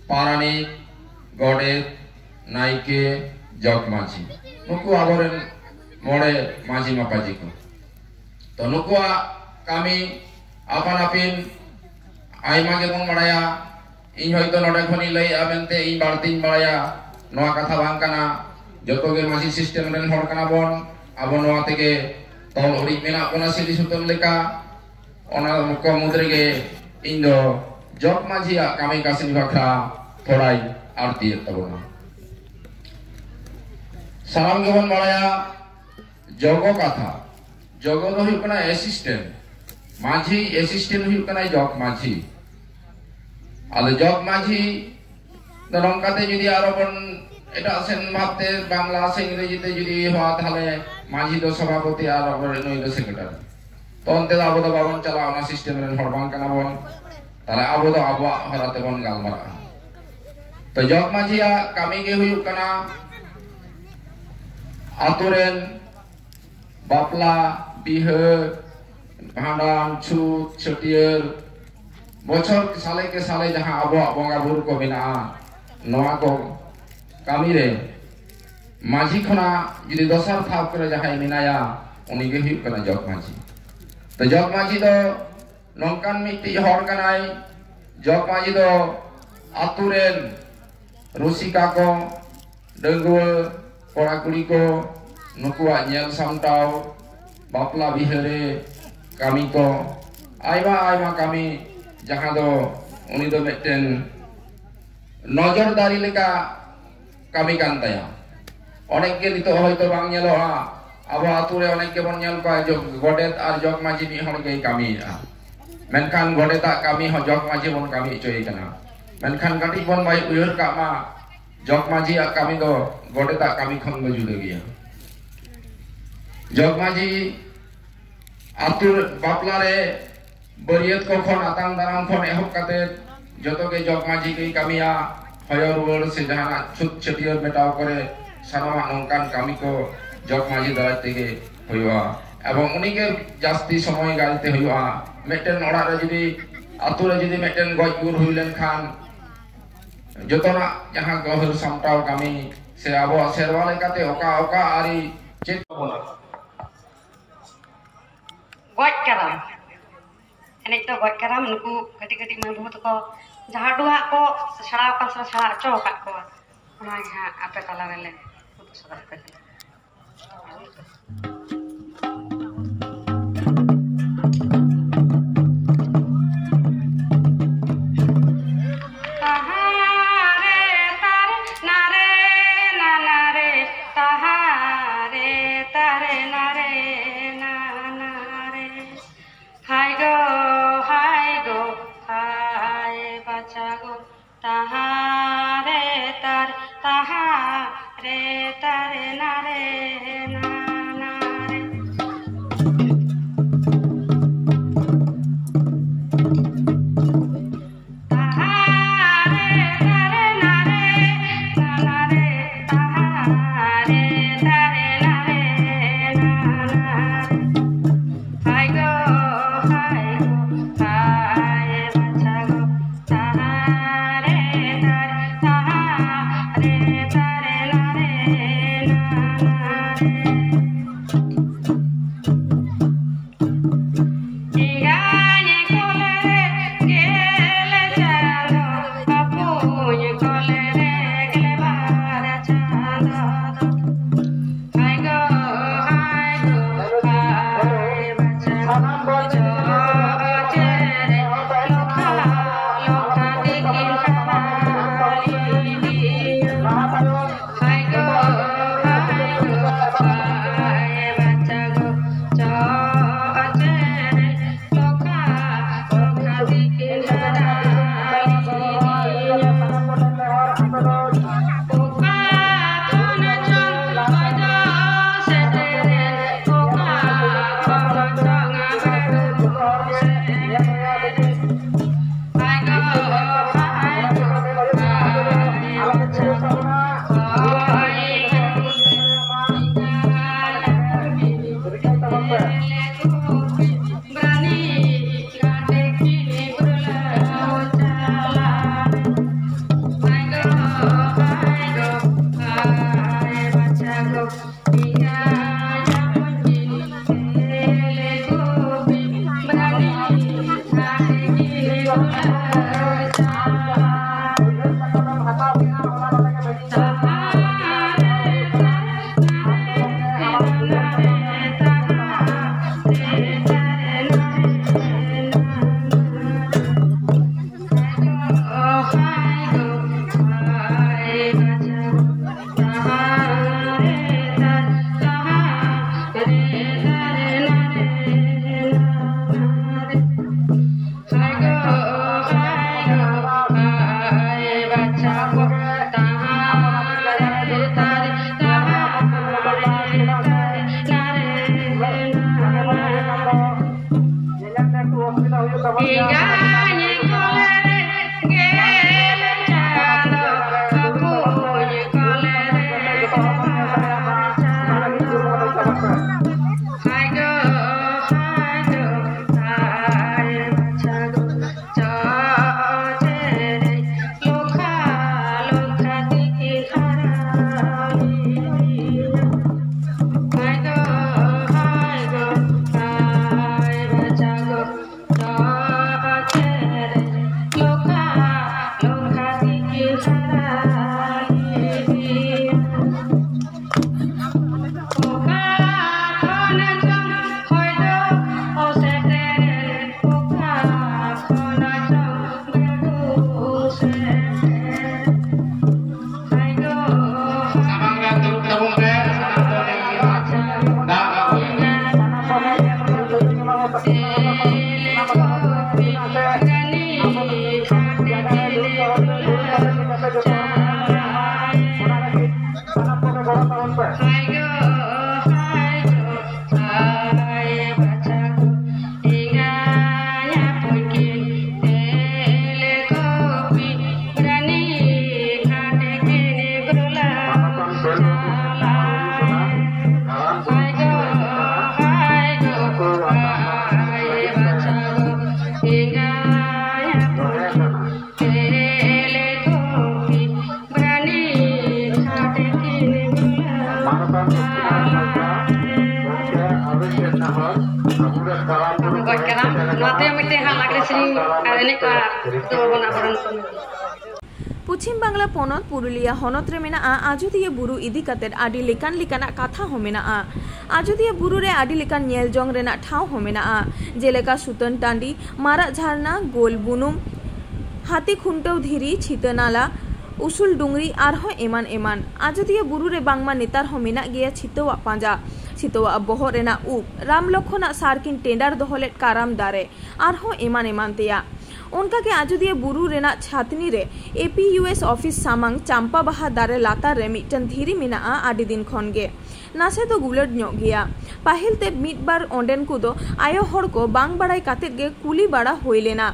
ᱯᱟᱨᱟᱱᱤᱠ, ᱜᱚᱰᱮᱛ, ᱱᱟᱭᱠᱮ, ᱡᱚᱜᱽ ᱢᱟᱹᱡᱷᱤ, ᱱᱩᱠᱩ ᱟᱵᱚᱨᱮᱱ ᱢᱚᱬᱮ ᱢᱟᱹᱡᱷᱤ ᱢᱟᱯᱟᱡᱷᱤ ᱠᱚ᱾ ᱛᱚ ᱱᱩᱠᱩᱣᱟᱜ ᱠᱟᱹᱢᱤ ᱟᱯᱟᱱ ᱟᱹᱯᱤᱱ ᱟᱭᱢᱟ ᱜᱮᱵᱚᱱ ᱵᱟᱲᱟᱭᱟ᱾ ᱤᱧ ᱦᱚᱭᱛᱚ ᱱᱚᱰᱮ ᱠᱷᱚᱱᱤᱧ ᱞᱟᱹᱭᱮᱜᱼᱟ ᱢᱮᱱᱛᱮ ᱤᱧ ᱵᱟᱹᱲᱛᱤᱧ ᱵᱟᱲᱟᱭᱟ, ᱱᱚᱣᱟ ᱠᱟᱛᱷᱟ ᱵᱟᱝ ᱠᱟᱱᱟ᱾ ᱡᱚᱛᱚ ᱜᱮ ᱢᱟᱹᱡᱷᱤ system ᱨᱮᱱ ᱦᱚᱲ ᱠᱟᱱᱟ ᱵᱚᱱ, ᱟᱵᱚ ᱱᱚᱣᱟ ᱛᱮᱜᱮ ᱛᱚᱞ ᱩᱨᱤᱡ ᱢᱮᱱᱟᱜ ᱵᱚᱱᱟ ᱥᱤᱞᱤ ᱥᱩᱛᱟᱹᱢ ᱞᱮᱠᱟ᱾ ᱚᱱᱟ ᱠᱚ ᱢᱩᱫᱽ ᱨᱮᱜᱮ ᱤᱧ ᱫᱚ ᱡᱚᱜᱽ ᱢᱟᱹᱡᱷᱤᱭᱟᱜ ᱠᱟᱹᱢᱤ ᱠᱟᱹᱥᱱᱤ ᱵᱟᱠᱷᱨᱟ ᱛᱷᱚᱲᱟᱧ ᱟᱹᱲᱛᱤᱭᱮᱫ ᱛᱟᱵᱚᱱᱟ᱾ ᱥᱟᱱᱟᱢ ᱜᱮᱵᱚᱱ ᱵᱟᱲᱟᱭᱟ ᱡᱚᱜᱚ ᱠᱟᱛᱷᱟ, ᱡᱚᱜᱚ ᱫᱚ ᱦᱩᱭᱩᱜ ᱠᱟᱱᱟ assistant, ᱢᱟᱹᱡᱷᱤ assistant ᱦᱩᱭᱩᱜ ᱠᱟᱱᱟᱭ ᱡᱚᱜᱽ ᱢᱟᱹᱡᱷᱤ᱾ ᱟᱫᱚ ᱡᱚᱜᱽ ᱢᱟᱹᱡᱷᱤ ᱫᱚ ᱱᱚᱝᱠᱟᱛᱮ ᱡᱩᱫᱤ ᱟᱨᱚ ᱵᱚᱱ ᱮᱴᱟᱜ ᱥᱮᱱ ᱵᱷᱟᱵᱛᱮ ᱵᱟᱝᱞᱟ ᱥᱮ ᱤᱝᱨᱮᱡᱤ ᱛᱮ ᱡᱩᱫᱤ ᱦᱚᱣᱟ, ᱛᱟᱦᱞᱮ ᱢᱟᱹᱡᱷᱤ ᱫᱚ ᱥᱚᱵᱷᱟᱯᱚᱛᱤ ᱟᱨ ᱟᱵᱚ ᱱᱩᱭ ᱫᱚ secretary᱾ ᱛᱚ ᱚᱱᱛᱮ ᱫᱚ ᱟᱵᱚ ᱫᱚ ᱵᱟᱵᱚᱱ ᱪᱟᱞᱟᱜᱼᱟ, ᱚᱱᱟ system ᱨᱮᱱ ᱦᱚᱲ ᱵᱟᱝ ᱠᱟᱱᱟ ᱵᱚᱱ᱾ ᱛᱟᱦᱞᱮ ᱟᱵᱚ ᱫᱚ ᱟᱵᱚᱣᱟᱜ ᱦᱚᱨᱟ ᱛᱮᱵᱚᱱ ᱜᱟᱞᱢᱟᱨᱟᱜᱼᱟ᱾ ᱛᱚ ᱡᱚᱜᱽ ᱢᱟᱹᱡᱷᱤᱭᱟᱜ ᱠᱟᱹᱢᱤ ᱜᱮ ᱦᱩᱭᱩᱜ ᱠᱟᱱᱟ ᱟᱛᱳ ᱨᱮᱱ ᱵᱟᱯᱞᱟ, ᱵᱤᱦᱟᱹ, ᱵᱷᱟᱸᱰᱟᱱ, ᱪᱷᱩᱛ, ᱪᱷᱟᱹᱴᱭᱟᱹᱨ, ᱵᱚᱪᱷᱚᱨ ᱥᱟᱞᱮ ᱠᱮ ᱥᱟᱞᱮ ᱡᱟᱦᱟᱸ ᱟᱵᱚᱣᱟᱜ ᱵᱚᱸᱜᱟ ᱵᱩᱨᱩ ᱠᱚ ᱢᱮᱱᱟᱜᱼᱟ, ᱱᱚᱣᱟ ᱠᱚ ᱠᱟᱹᱢᱤ ᱨᱮ ᱢᱟᱹᱡᱷᱤ ᱠᱷᱚᱱᱟᱜ ᱡᱩᱫᱤ ᱫᱚᱥᱟᱨ ᱛᱷᱟᱯ ᱠᱚᱨᱮ ᱡᱟᱦᱟᱸᱭ ᱢᱮᱱᱟᱭᱟ, ᱩᱱᱤ ᱜᱮ ᱦᱩᱭᱩᱜ ᱠᱟᱱᱟ ᱡᱚᱜᱽ ᱢᱟᱹᱡᱷᱤ᱾ ᱛᱚ ᱡᱚᱜᱽ ᱢᱟᱹᱡᱷᱤ ᱫᱚ ᱱᱚᱝᱠᱟᱱ ᱢᱤᱫᱴᱤᱡ ᱦᱚᱲ ᱠᱟᱱᱟᱭ, ᱡᱚᱜᱽ ᱢᱟᱹᱡᱷᱤ ᱫᱚ ᱟᱛᱳ ᱨᱮᱱ ᱨᱩᱥᱤᱠᱟ ᱠᱚ, ᱰᱟᱺᱜᱩᱣᱟᱹ ᱠᱚᱲᱟ ᱠᱩᱲᱤ ᱠᱚ, ᱱᱩᱠᱩᱣᱟᱜ ᱧᱮᱞ ᱥᱟᱢᱴᱟᱣ, ᱵᱟᱯᱞᱟ ᱵᱤᱦᱟᱹᱨᱮ ᱠᱟᱹᱢᱤ ᱠᱚ, ᱟᱭᱢᱟ ᱟᱭᱢᱟ ᱠᱟᱹᱢᱤ, ᱡᱟᱦᱟᱸ ᱫᱚ ᱩᱱᱤ ᱫᱚ ᱢᱤᱫᱴᱮᱱ ᱱᱚᱡᱚᱨᱫᱟᱨᱤ ᱞᱮᱠᱟ ᱠᱟᱹᱢᱤ ᱠᱟᱱ ᱛᱟᱭᱟ᱾ ᱚᱱᱮᱠ ᱜᱮ ᱱᱤᱛᱚᱜ ᱦᱚᱭᱛᱚ ᱵᱟᱝ ᱧᱮᱞᱚᱜᱼᱟ, ᱟᱵᱚ ᱟᱛᱳ ᱨᱮ ᱚᱱᱮᱠ ᱜᱮᱵᱚᱱ ᱧᱮᱞ ᱠᱚᱣᱟ, ᱡᱚᱜᱽ-, ᱜᱚᱰᱮᱛ ᱟᱨ ᱡᱚᱜᱽ ᱢᱟᱹᱡᱷᱤ ᱢᱤᱫ ᱦᱚᱲ ᱜᱮᱭ ᱠᱟᱹᱢᱤᱭᱮᱫᱼᱟ, ᱢᱮᱱᱠᱷᱟᱱ ᱜᱚᱰᱮᱛᱟᱜ ᱠᱟᱹᱢᱤ ᱦᱚᱸ ᱡᱚᱜᱽ ᱢᱟᱹᱡᱷᱤ ᱵᱚᱱ ᱠᱟᱹᱢᱤ ᱦᱚᱪᱚᱭᱮ ᱠᱟᱱᱟ᱾ ᱢᱮᱱᱠᱷᱟᱱ ᱠᱟᱹᱴᱤᱡ ᱵᱚᱱ ᱵᱟᱭ ᱩᱭᱦᱟᱹᱨ ᱠᱟᱜ ᱢᱟ, ᱡᱚᱜᱽ ᱢᱟᱹᱡᱷᱤᱭᱟᱜ ᱠᱟᱹᱢᱤ ᱫᱚ ᱜᱚᱰᱮᱛᱟᱜ ᱠᱟᱹᱢᱤ ᱠᱷᱚᱱ ᱫᱚ ᱡᱩᱫᱟᱹ ᱜᱮᱭᱟ᱾ ᱡᱚᱜᱽ ᱢᱟᱹᱡᱷᱤ ᱟᱛᱳ ᱵᱟᱯᱞᱟ ᱨᱮ ᱵᱟᱹᱨᱭᱟᱹᱛ ᱠᱚ ᱠᱷᱚᱱ, ᱟᱛᱟᱝ ᱫᱟᱨᱟᱢ ᱠᱷᱚᱱ ᱮᱦᱚᱵ ᱠᱟᱛᱮ ᱡᱚᱛᱚ ᱜᱮ ᱡᱚᱜᱽ ᱢᱟᱹᱡᱷᱤ ᱜᱮᱭ ᱠᱟᱹᱢᱤᱭᱟ᱾ ᱦᱚᱭᱚ ᱨᱩᱣᱟᱹᱲ ᱥᱮ ᱡᱟᱦᱟᱱᱟᱜ ᱪᱷᱩᱛ ᱪᱷᱟᱹᱴᱭᱟᱹᱨ ᱢᱮᱴᱟᱣ ᱠᱚᱨᱮ ᱥᱟᱱᱟᱢᱟᱜ ᱱᱚᱝᱠᱟᱱ ᱠᱟᱹᱢᱤ ᱠᱚ ᱡᱚᱜᱽ ᱢᱟᱹᱡᱷᱤ ᱫᱟᱨᱟᱭ ᱛᱮᱜᱮ ᱦᱩᱭᱩᱜᱼᱟ᱾ ᱮᱵᱚᱝ ᱩᱱᱤᱜᱮ ᱡᱟᱹᱥᱛᱤ ᱥᱚᱢᱚᱭ ᱜᱟᱹᱞᱛᱤ ᱦᱩᱭᱩᱜᱼᱟ᱾ ᱢᱤᱫᱴᱮᱱ ᱚᱲᱟᱜ ᱨᱮ ᱡᱩᱫᱤ, ᱟᱛᱳ ᱨᱮ ᱡᱩᱫᱤ ᱢᱤᱫᱴᱮᱱ ᱜᱚᱡ ᱜᱩᱨ ᱦᱩᱭ ᱞᱮᱱᱠᱷᱟᱱ, ᱡᱚᱛᱚᱱᱟᱜ ᱡᱟᱦᱟᱸ ᱜᱟᱹᱦᱤᱨ ᱥᱟᱢᱴᱟᱣ ᱠᱟᱹᱢᱤ ᱥᱮ ᱟᱵᱚᱣᱟᱜ ᱥᱮᱨᱣᱟ ᱞᱮᱠᱟᱛᱮ ᱚᱠᱟ ᱚᱠᱟ ᱟᱹᱨᱤ ᱪᱮᱫ ᱛᱟᱵᱚᱱᱟ? ᱜᱚᱡ ᱠᱟᱨᱟᱢ ᱮᱱᱮᱡ ᱫᱚ, ᱜᱚᱡ ᱠᱟᱨᱟᱢ, ᱱᱩᱠᱩ ᱠᱟᱹᱴᱤᱡ ᱠᱟᱹᱴᱤᱡ ᱢᱟᱹᱭ ᱵᱟᱹᱵᱩ ᱛᱟᱠᱚ ᱡᱟᱦᱟᱸ ᱰᱩᱦᱟᱜ ᱠᱚ ᱥᱮᱬᱟ ᱟᱠᱟᱱ ᱥᱮ ᱥᱮᱬᱟ ᱦᱚᱪᱚ ᱟᱠᱟᱫ ᱠᱚᱣᱟ, ᱚᱱᱟ ᱜᱮ ᱦᱟᱸᱜ ᱟᱯᱮ ᱛᱟᱞᱟ ᱨᱮᱞᱮ ᱩᱫᱩᱜ ᱥᱚᱫᱚᱨ ᱟᱯᱮ ᱠᱟᱱᱟ᱾ ᱛᱟᱦᱟᱨᱮ ᱛᱟᱨᱮ ᱱᱟᱨᱮ ᱱᱟᱱᱟᱨᱮ, ᱛᱟᱦᱟᱨᱮ ᱛᱟᱨᱮ ᱱᱟᱨᱮ ᱱᱟᱱᱟᱨᱮ᱾ ᱦᱟᱭ ᱜᱚ, ᱦᱟᱭ ᱜᱚ, ᱦᱟᱭ ᱵᱟᱪᱟ ᱜᱚ, ᱛᱟᱦᱟᱨᱮ ᱛᱟᱨᱮ, ᱛᱟᱦᱟᱨᱮ ᱛᱟᱨᱮ ᱱᱟᱨᱮ ᱱᱟᱱᱟ᱾ ᱜᱚᱡ ᱠᱟᱱᱟ᱾ ᱱᱚᱣᱟ ᱛᱮ ᱢᱤᱫᱴᱮᱱ ᱦᱟᱸᱜ ᱞᱟᱜᱽᱲᱮ ᱥᱮᱨᱮᱧ ᱟᱨ ᱮᱱᱮᱡ ᱠᱚ ᱟᱨ ᱫᱚ ᱵᱚᱱ ᱟᱵᱚᱨᱮᱱ ᱠᱚ᱾ ᱯᱚᱪᱷᱤᱢ ᱵᱟᱝᱞᱟ ᱯᱚᱱᱚᱛ ᱯᱩᱨᱩᱞᱤᱭᱟᱹ ᱦᱚᱱᱚᱛ ᱨᱮ ᱢᱮᱱᱟᱜᱼᱟ ᱟᱡᱚᱫᱤᱭᱟᱹ ᱵᱩᱨᱩ ᱤᱫᱤ ᱠᱟᱛᱮᱫ ᱟᱹᱰᱤ ᱞᱮᱠᱟᱱ ᱞᱮᱠᱟᱱᱟᱜ ᱠᱟᱛᱷᱟ ᱦᱚᱸ ᱢᱮᱱᱟᱜᱼᱟ᱾ ᱟᱡᱚᱫᱤᱭᱟᱹ ᱵᱩᱨᱩ ᱨᱮ ᱟᱹᱰᱤ ᱞᱮᱠᱟᱱ ᱧᱮᱞ ᱡᱚᱝ ᱨᱮᱱᱟᱜ ᱴᱷᱟᱶ ᱦᱚᱸ ᱢᱮᱱᱟᱜᱼᱟ, ᱡᱮᱞᱮᱠᱟ ᱥᱩᱛᱟᱹᱱ ᱴᱟᱺᱰᱤ, ᱢᱟᱨᱟᱜ ᱡᱷᱟᱨᱱᱟ, ᱜᱳᱞ ᱵᱩᱱᱩᱢ, ᱦᱟᱹᱛᱤ ᱠᱷᱩᱱᱴᱟᱹᱣ ᱫᱷᱤᱨᱤ, ᱪᱷᱤᱛᱟᱹ ᱱᱟᱞᱟ, ᱩᱥᱩᱞ ᱰᱩᱝᱨᱤ ᱟᱨᱦᱚᱸ ᱮᱢᱟᱱ ᱮᱢᱟᱱ᱾ ᱟᱡᱚᱫᱤᱭᱟᱹ ᱵᱩᱨᱩ ᱨᱮ ᱵᱟᱝᱢᱟ ᱱᱮᱛᱟᱨ ᱦᱚᱸ ᱢᱮᱱᱟᱜ ᱜᱮᱭᱟ ᱪᱷᱤᱛᱟᱹᱣᱟᱜ ᱯᱟᱸᱡᱟ, ᱪᱷᱤᱛᱟᱹᱣᱟᱜ ᱵᱚᱦᱚᱜ ᱨᱮᱱᱟᱜ ᱩᱵ, ᱨᱟᱢ ᱞᱚᱠᱷᱚᱱᱟᱜ ᱥᱟᱨ ᱠᱤᱱ ᱴᱮᱸᱰᱟᱨ ᱫᱚᱦᱚ ᱞᱮᱫ ᱠᱟᱨᱟᱢ ᱫᱟᱨᱮ, ᱟᱨᱦᱚᱸ ᱮᱢᱟᱱ ᱮᱢᱟᱱ ᱛᱮᱭᱟᱜ᱾ ᱚᱱᱠᱟᱜᱮ ᱟᱡᱚᱫᱤᱭᱟᱹ ᱵᱩᱨᱩ ᱨᱮᱱᱟᱜ ᱪᱷᱟᱛᱱᱤ ᱨᱮ A P U S office ᱥᱟᱢᱟᱝ ᱪᱟᱢᱯᱟ ᱵᱟᱦᱟ ᱫᱟᱨᱮ ᱞᱟᱛᱟᱨ ᱨᱮ ᱢᱤᱫᱴᱟᱝ ᱫᱷᱤᱨᱤ ᱢᱮᱱᱟᱜᱼᱟ ᱟᱹᱰᱤ ᱫᱤᱱ ᱠᱷᱚᱱ ᱜᱮ᱾ ᱱᱟᱥᱮ ᱫᱚ ᱜᱩᱞᱟᱹᱴ ᱧᱚᱜ ᱜᱮᱭᱟ᱾ ᱯᱟᱹᱦᱤᱞ ᱛᱮ ᱢᱤᱫ ᱵᱟᱨ ᱚᱸᱰᱮᱱ ᱠᱚᱫᱚ ᱟᱭᱳ ᱦᱚᱲ ᱠᱚ ᱵᱟᱝ ᱵᱟᱲᱟᱭ ᱠᱟᱛᱮᱫ ᱜᱮ ᱠᱩᱞᱤ ᱵᱟᱲᱟ ᱦᱩᱭ ᱞᱮᱱᱟ᱾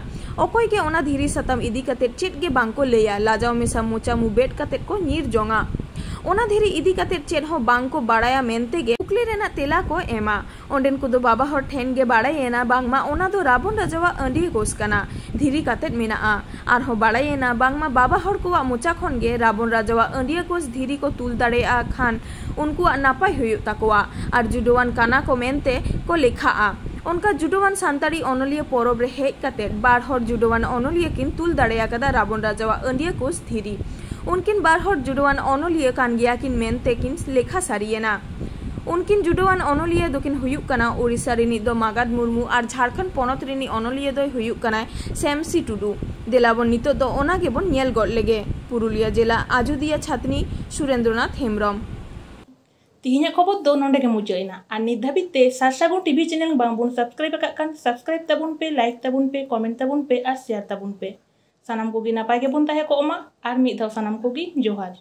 ᱚᱠᱚᱭ ᱜᱮ ᱚᱱᱟ ᱫᱷᱤᱨᱤ ᱥᱟᱛᱟᱢ ᱤᱫᱤ ᱠᱟᱛᱮᱫ ᱪᱮᱫ ᱜᱮ ᱵᱟᱝ ᱠᱚ ᱞᱟᱹᱭᱟ, ᱞᱟᱡᱟᱣ ᱢᱮᱥᱟ ᱢᱚᱪᱟ ᱢᱩᱵᱮᱫ ᱠᱟᱛᱮᱫ ᱠᱚ ᱧᱤᱨ ᱡᱚᱝᱟ᱾ ᱚᱱᱟ ᱫᱷᱤᱨᱤ ᱤᱫᱤ ᱠᱟᱛᱮᱫ ᱪᱮᱫ ᱦᱚᱸ ᱵᱟᱝ ᱠᱚ ᱵᱟᱲᱟᱭᱟ ᱢᱮᱱᱛᱮ ᱜᱮ ᱠᱩᱠᱞᱤ ᱨᱮᱱᱟᱜ ᱛᱮᱞᱟ ᱠᱚ ᱮᱢᱟ᱾ ᱚᱸᱰᱮᱱ ᱠᱚᱫᱚ ᱵᱟᱵᱟ ᱦᱚᱲ ᱴᱷᱮᱱ ᱜᱮ ᱵᱟᱲᱟᱭᱮᱱᱟ ᱵᱟᱝᱢᱟ ᱚᱱᱟ ᱫᱚ ᱨᱟᱵᱚᱱ ᱨᱟᱡᱟᱣᱟᱜ ᱟᱹᱰᱤᱭᱟᱹ ᱠᱳᱥ ᱠᱟᱱᱟ, ᱫᱷᱤᱨᱤ ᱠᱟᱛᱮᱫ ᱢᱮᱱᱟᱜᱼᱟ᱾ ᱟᱨᱦᱚᱸ ᱵᱟᱲᱟᱭᱮᱱᱟ ᱵᱟᱝᱢᱟ ᱵᱟᱵᱟ ᱦᱚᱲ ᱠᱚᱣᱟᱜ ᱢᱚᱪᱟ ᱠᱷᱚᱱ ᱜᱮ ᱨᱟᱵᱚᱱ ᱨᱟᱡᱟᱣᱟᱜ ᱟᱹᱰᱤᱭᱟᱹ ᱠᱳᱥ ᱫᱷᱤᱨᱤ ᱠᱚ ᱛᱩᱞ ᱫᱟᱲᱮᱭᱟᱜᱼᱟ ᱠᱷᱟᱱ ᱩᱱᱠᱩᱣᱟᱜ ᱱᱟᱯᱟᱭ ᱦᱩᱭᱩᱜ ᱛᱟᱠᱚᱣᱟ ᱟᱨ ᱡᱩᱰᱟᱹᱣᱟᱱ ᱠᱟᱱᱟ ᱠᱚ ᱢᱮᱱᱛᱮ ᱠᱚ ᱞᱮᱠᱷᱟᱜᱼᱟ᱾ ᱚᱱᱠᱟ ᱡᱩᱰᱟᱹᱣᱟᱱ ᱥᱟᱱᱛᱟᱲᱤ ᱚᱱᱚᱞᱤᱭᱟᱹ ᱯᱚᱨᱚᱵᱽ ᱨᱮ ᱦᱮᱡ ᱠᱟᱛᱮᱫ ᱵᱟᱨ ᱦᱚᱲ ᱡᱩᱰᱟᱹᱣᱟᱱ ᱚᱱᱚᱞᱤᱭᱟᱹ ᱠᱤᱱ ᱛᱩᱞ ᱫᱟᱲᱮ ᱟᱠᱟᱫᱟ ᱨᱟᱵᱚᱱ ᱨᱟᱡᱟᱣᱟᱜ ᱟᱹᱰᱤᱭᱟᱹ ᱠᱳᱥ ᱫᱷᱤᱨᱤ᱾ ᱩᱱᱠᱤᱱ ᱵᱟᱨ ᱦᱚᱲ ᱡᱩᱰᱟᱹᱣᱟᱱ ᱚᱱᱚᱞᱤᱭᱟᱹ ᱠᱟᱱ ᱜᱮᱭᱟ ᱠᱤᱱ ᱢᱮᱱᱛᱮ ᱠᱤᱱ ᱞᱮᱠᱷᱟ ᱥᱟᱹᱨᱤᱭᱮᱱᱟ᱾ ᱩᱱᱠᱤᱱ ᱡᱩᱰᱟᱹᱣᱟᱱ ᱚᱱᱚᱞᱤᱭᱟᱹ ᱫᱚᱠᱤᱱ ᱦᱩᱭᱩᱜ ᱠᱟᱱᱟ ᱳᱰᱤᱥᱟ ᱨᱤᱱᱤᱡ ᱫᱚ ᱢᱟᱜᱟᱫ ᱢᱩᱨᱢᱩ ᱟᱨ ᱡᱷᱟᱲᱠᱷᱚᱸᱰ ᱯᱚᱱᱚᱛ ᱨᱤᱱᱤᱡ ᱚᱱᱚᱞᱤᱭᱟᱹ ᱫᱚᱭ ᱦᱩᱭᱩᱜ ᱠᱟᱱᱟᱭ ᱥᱮᱢᱥᱤ ᱴᱩᱰᱩ᱾ ᱫᱮᱞᱟ ᱵᱚᱱ ᱱᱤᱛᱚᱜ ᱫᱚ ᱚᱱᱟ ᱜᱮᱵᱚᱱ ᱧᱮᱞ ᱜᱚᱫ ᱞᱮᱜᱮ᱾ ᱯᱩᱨᱩᱞᱤᱭᱟᱹ ᱡᱮᱞᱟ ᱟᱡᱚᱫᱤᱭᱟᱹ ᱪᱷᱟᱛᱱᱤ, ᱥᱩᱨᱮᱱᱫᱨᱚᱱᱟᱛᱷ ᱦᱮᱢᱵᱨᱚᱢ᱾ ᱛᱤᱦᱤᱧᱟᱜ ᱠᱷᱚᱵᱚᱨ ᱫᱚ ᱱᱚᱸᱰᱮ ᱜᱮ ᱢᱩᱪᱟᱹᱫ ᱮᱱᱟ᱾ ᱟᱨ ᱱᱤᱛ ᱫᱷᱟᱹᱵᱤᱡ ᱛᱮ ᱥᱟᱨᱥᱟᱹᱜᱩᱱ ᱴᱤᱵᱷᱤ ᱪᱮᱱᱮᱞ ᱵᱟᱝ ᱵᱚᱱ ᱥᱟᱵᱥᱠᱨᱟᱭᱤᱵ ᱟᱠᱟᱫ ᱠᱷᱟᱱ ᱥᱟᱵᱥᱠᱨᱟᱭᱤᱵ ᱛᱟᱵᱚᱱ ᱯᱮ, ᱞᱟᱭᱤᱠ ᱛᱟᱵᱚᱱ ᱯᱮ, ᱠᱚᱢᱮᱱᱴ ᱛᱟᱵᱚᱱ ᱯᱮ ᱟᱨ ᱥᱮᱭᱟᱨ ᱛᱟᱵᱚᱱ ᱯᱮ᱾ ᱥᱟᱱᱟᱢ ᱠᱚᱜᱮ ᱱᱟᱯᱟᱭ ᱜᱮᱵᱚᱱ ᱛᱟᱦᱮᱸ ᱠᱚᱜ ᱢᱟ᱾ ᱟᱨ ᱢᱤᱫ ᱫᱷᱟᱣ ᱥᱟᱱᱟᱢ ᱠᱚᱜᱮ ᱡᱚᱦᱟᱨ᱾